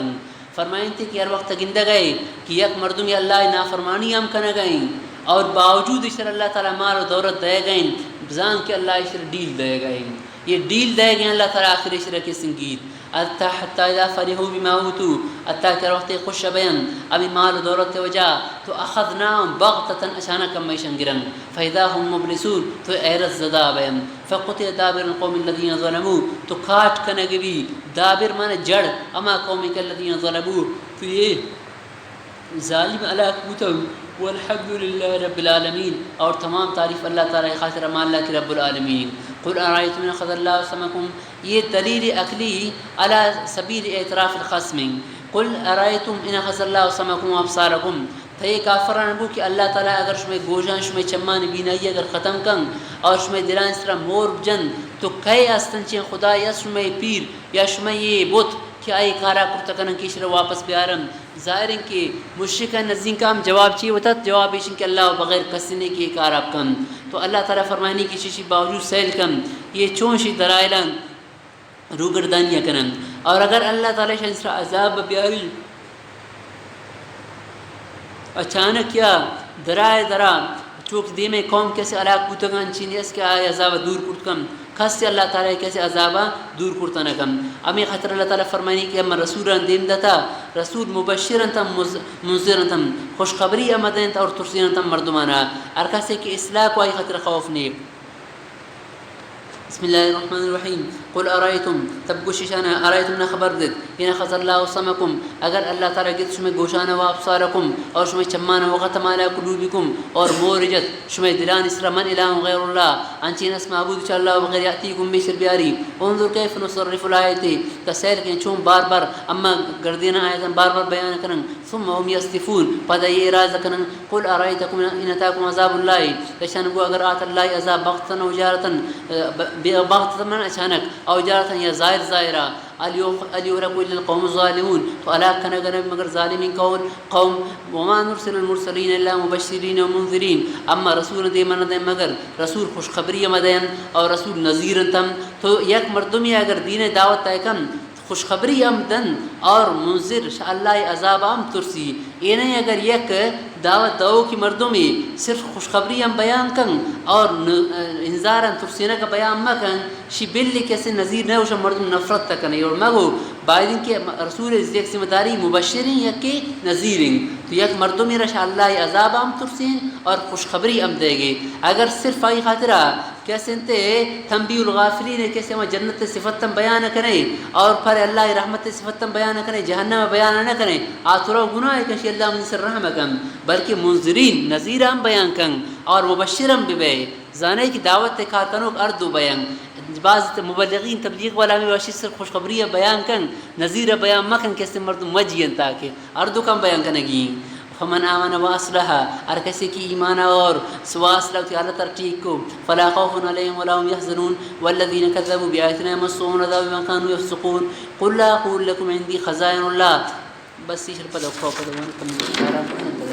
فرمائیں کہ ہر وقت گندگئے کہ یک مردم اللہ نافرمانی ہم کنگئے اور باوجود ایشر اللہ تعالی مال و دولت دئیگئے، بزان کہ اللہ ایشر ڈیل دئیگئے۔ یہ ڈیل دئیگئے اللہ تعالی آخر ایشر کسنگیت۔ حتی، حتی اذا فرحوا بما اوتوا، حتی کہ ہر وقت خوش بین ہمیں مال و دولت وجہ، تو اخذناهم بغتة، اچانک ہم ایشان گرن، فاذا هم مبلسون، تو حیرت زدہ بین، فقطع دابر القوم الذين ظلموا، تو کاٹ کنگ بی، دابر معنی جڑ، ہما قوم کہ الذين ظلموا، تو یہ ظالم ہلاک بوتگ۔ والحمد لله رب العالمين، اور تمام تعریف اللہ تعالی خاطر، ہما اللہ کہ رب العالمین۔ قل ارأيتم إن أخذ الله سمعكم، یہ دلیل عقلی على سبيل اعتراف الخصم۔ قل ارأيتم إن أخذ الله سمعكم وأبصاركم، تئی کافران بو کہ اللہ تعالی اگر شمئے گوشان، شمئے چمان بینائی اگر ختم کن اور شمئے دلان سرا مور جن، تو کئے استن چین خدای است، شمئے پیر یا شمئے یہ بت کہ آئی کارا کرتا کنن کہ ایشرا واپس بیارن؟ ظاہر ہے کہ مشرکان نزدینکا ہم جواب چی وتت؟ جواب ایشن کہ اللہ بغیر کسی نے کہ کارا کن۔ تو اللہ تعالی فرمائنی کہ ششی باوجود سیل کن، یہ چون شی درائلان روگردانی کنن۔ اور اگر اللہ تعالی شان سرا عذاب بیاری، اچانک یا درائے درا، چوک دیمے قوم کسی ہلاک بوتگان چین اس کہ آئے عذاب دور کرت کن، کس اللہ تعالی کسی عذابا دور کرتا نکن۔ ہمیں خاطر اللہ تعالی فرمانی کہ ہم رسولان دیم داتا، رسول مبشر انت، مز-، منذر انت، خوشخبری ہم دینت اور ترسین انت مردمانا۔ ہر کسی کہ اصلاح کو آئی خاطر خوف نیک۔ بسم اللہ الرحمن الرحیم۔ قل ارائیتم، تب گوش اشانا، ارائیتم، نہ خبر دید، ان اخذ اللہ سمعکم، اگر اللہ تعالی گت شمئے گوشانا و ابصارکم، اور شمئے چمانا، و ختم علی قلوبکم، اور مہر جت شمئے دلانی سرا، من الہ غیر اللہ، انچین است معبود چہ اللہ بغیر، یاتیکم، بے شر بیاری، انظر کیف نصرف الآیات، تا سیر کن چون بار بار اما گردینا آیتاں بار بار بیان کنن، ثم هم یصدفون، پدا یہ اعراض کنن، قل ارائیتکم ان اتاکم عذاب اللہ، اشان گو اگر آت اللہ عذاب بغتتن او جارتن، ب-، بغتتن من اچانک، او جارتن یا ظاہر ظاہرا، الیخ-، الیہلک الا القوم الظالمون، تو ہلاک کنگ نہ مگر ظالمین قوم، قوم، وما نرسل المرسلین الا مبشرین و منذرین، اما رسول دیم نہ دیں مگر رسول خوشخبری ہم دین اور رسول نذیر انت ہم۔ تو یک مردمی اگر دین دعوت تہ کن، خوشخبری ہم دن اور منذر، شہ اللہ عذاب ہم ترسی۔ اے نہیں اگر یک دعوت دو کی مردمی صرف خوشخبری ہم بیان کن اور ن-، انذار ترسینہ کا بیان مکن، شی بلی کسی نذیر نہ، اوشا مردم نفرت تہ کنی اور مگو باید کہ رسول یک ذمہ داری مبشرین یک نذیرین۔ تو یک مردمی رش اللہ عذاب ہم ترسین اور خوشخبری ہم دے گے۔ اگر صرف آئی خاطرہ کس انت تنبیہ الغافلین، کس ہما جنت صفتاں بیان کنے اور پر اللہ رحمت صفتاں بیان کنے، جہنم بیان نہ کنے، آ ترا گناہ کشی اللہ من سر رحم کن، بلکہ منذرین، نذیر ہم بیان کن اور مبشر ہم ببے۔ زانے کہ دعوت کار کنوک ہر دو بیان۔ بعض مبلغین، تبلیغ والا ہمیں واشی صرف خوشخبری بیان کن، نذیر بیان مکن، کس مردم وجی انت تاکہ ہر دو کم بیان کنگی۔ فمن آمن و اصلح، ہر کسی کی ایمان اور سوا اصلح، وتی حالت ار ٹھیک کو، فلا خوف علیہم ولا هم يحزنون، والذین كذبوا بآیاتنا يمسهم عذاب بما كانوا يفسقون۔ قل لا اقول لكم عندي خزائن اللہ۔ بس ایشر پدا خوف پدا ون کم آرام کنن۔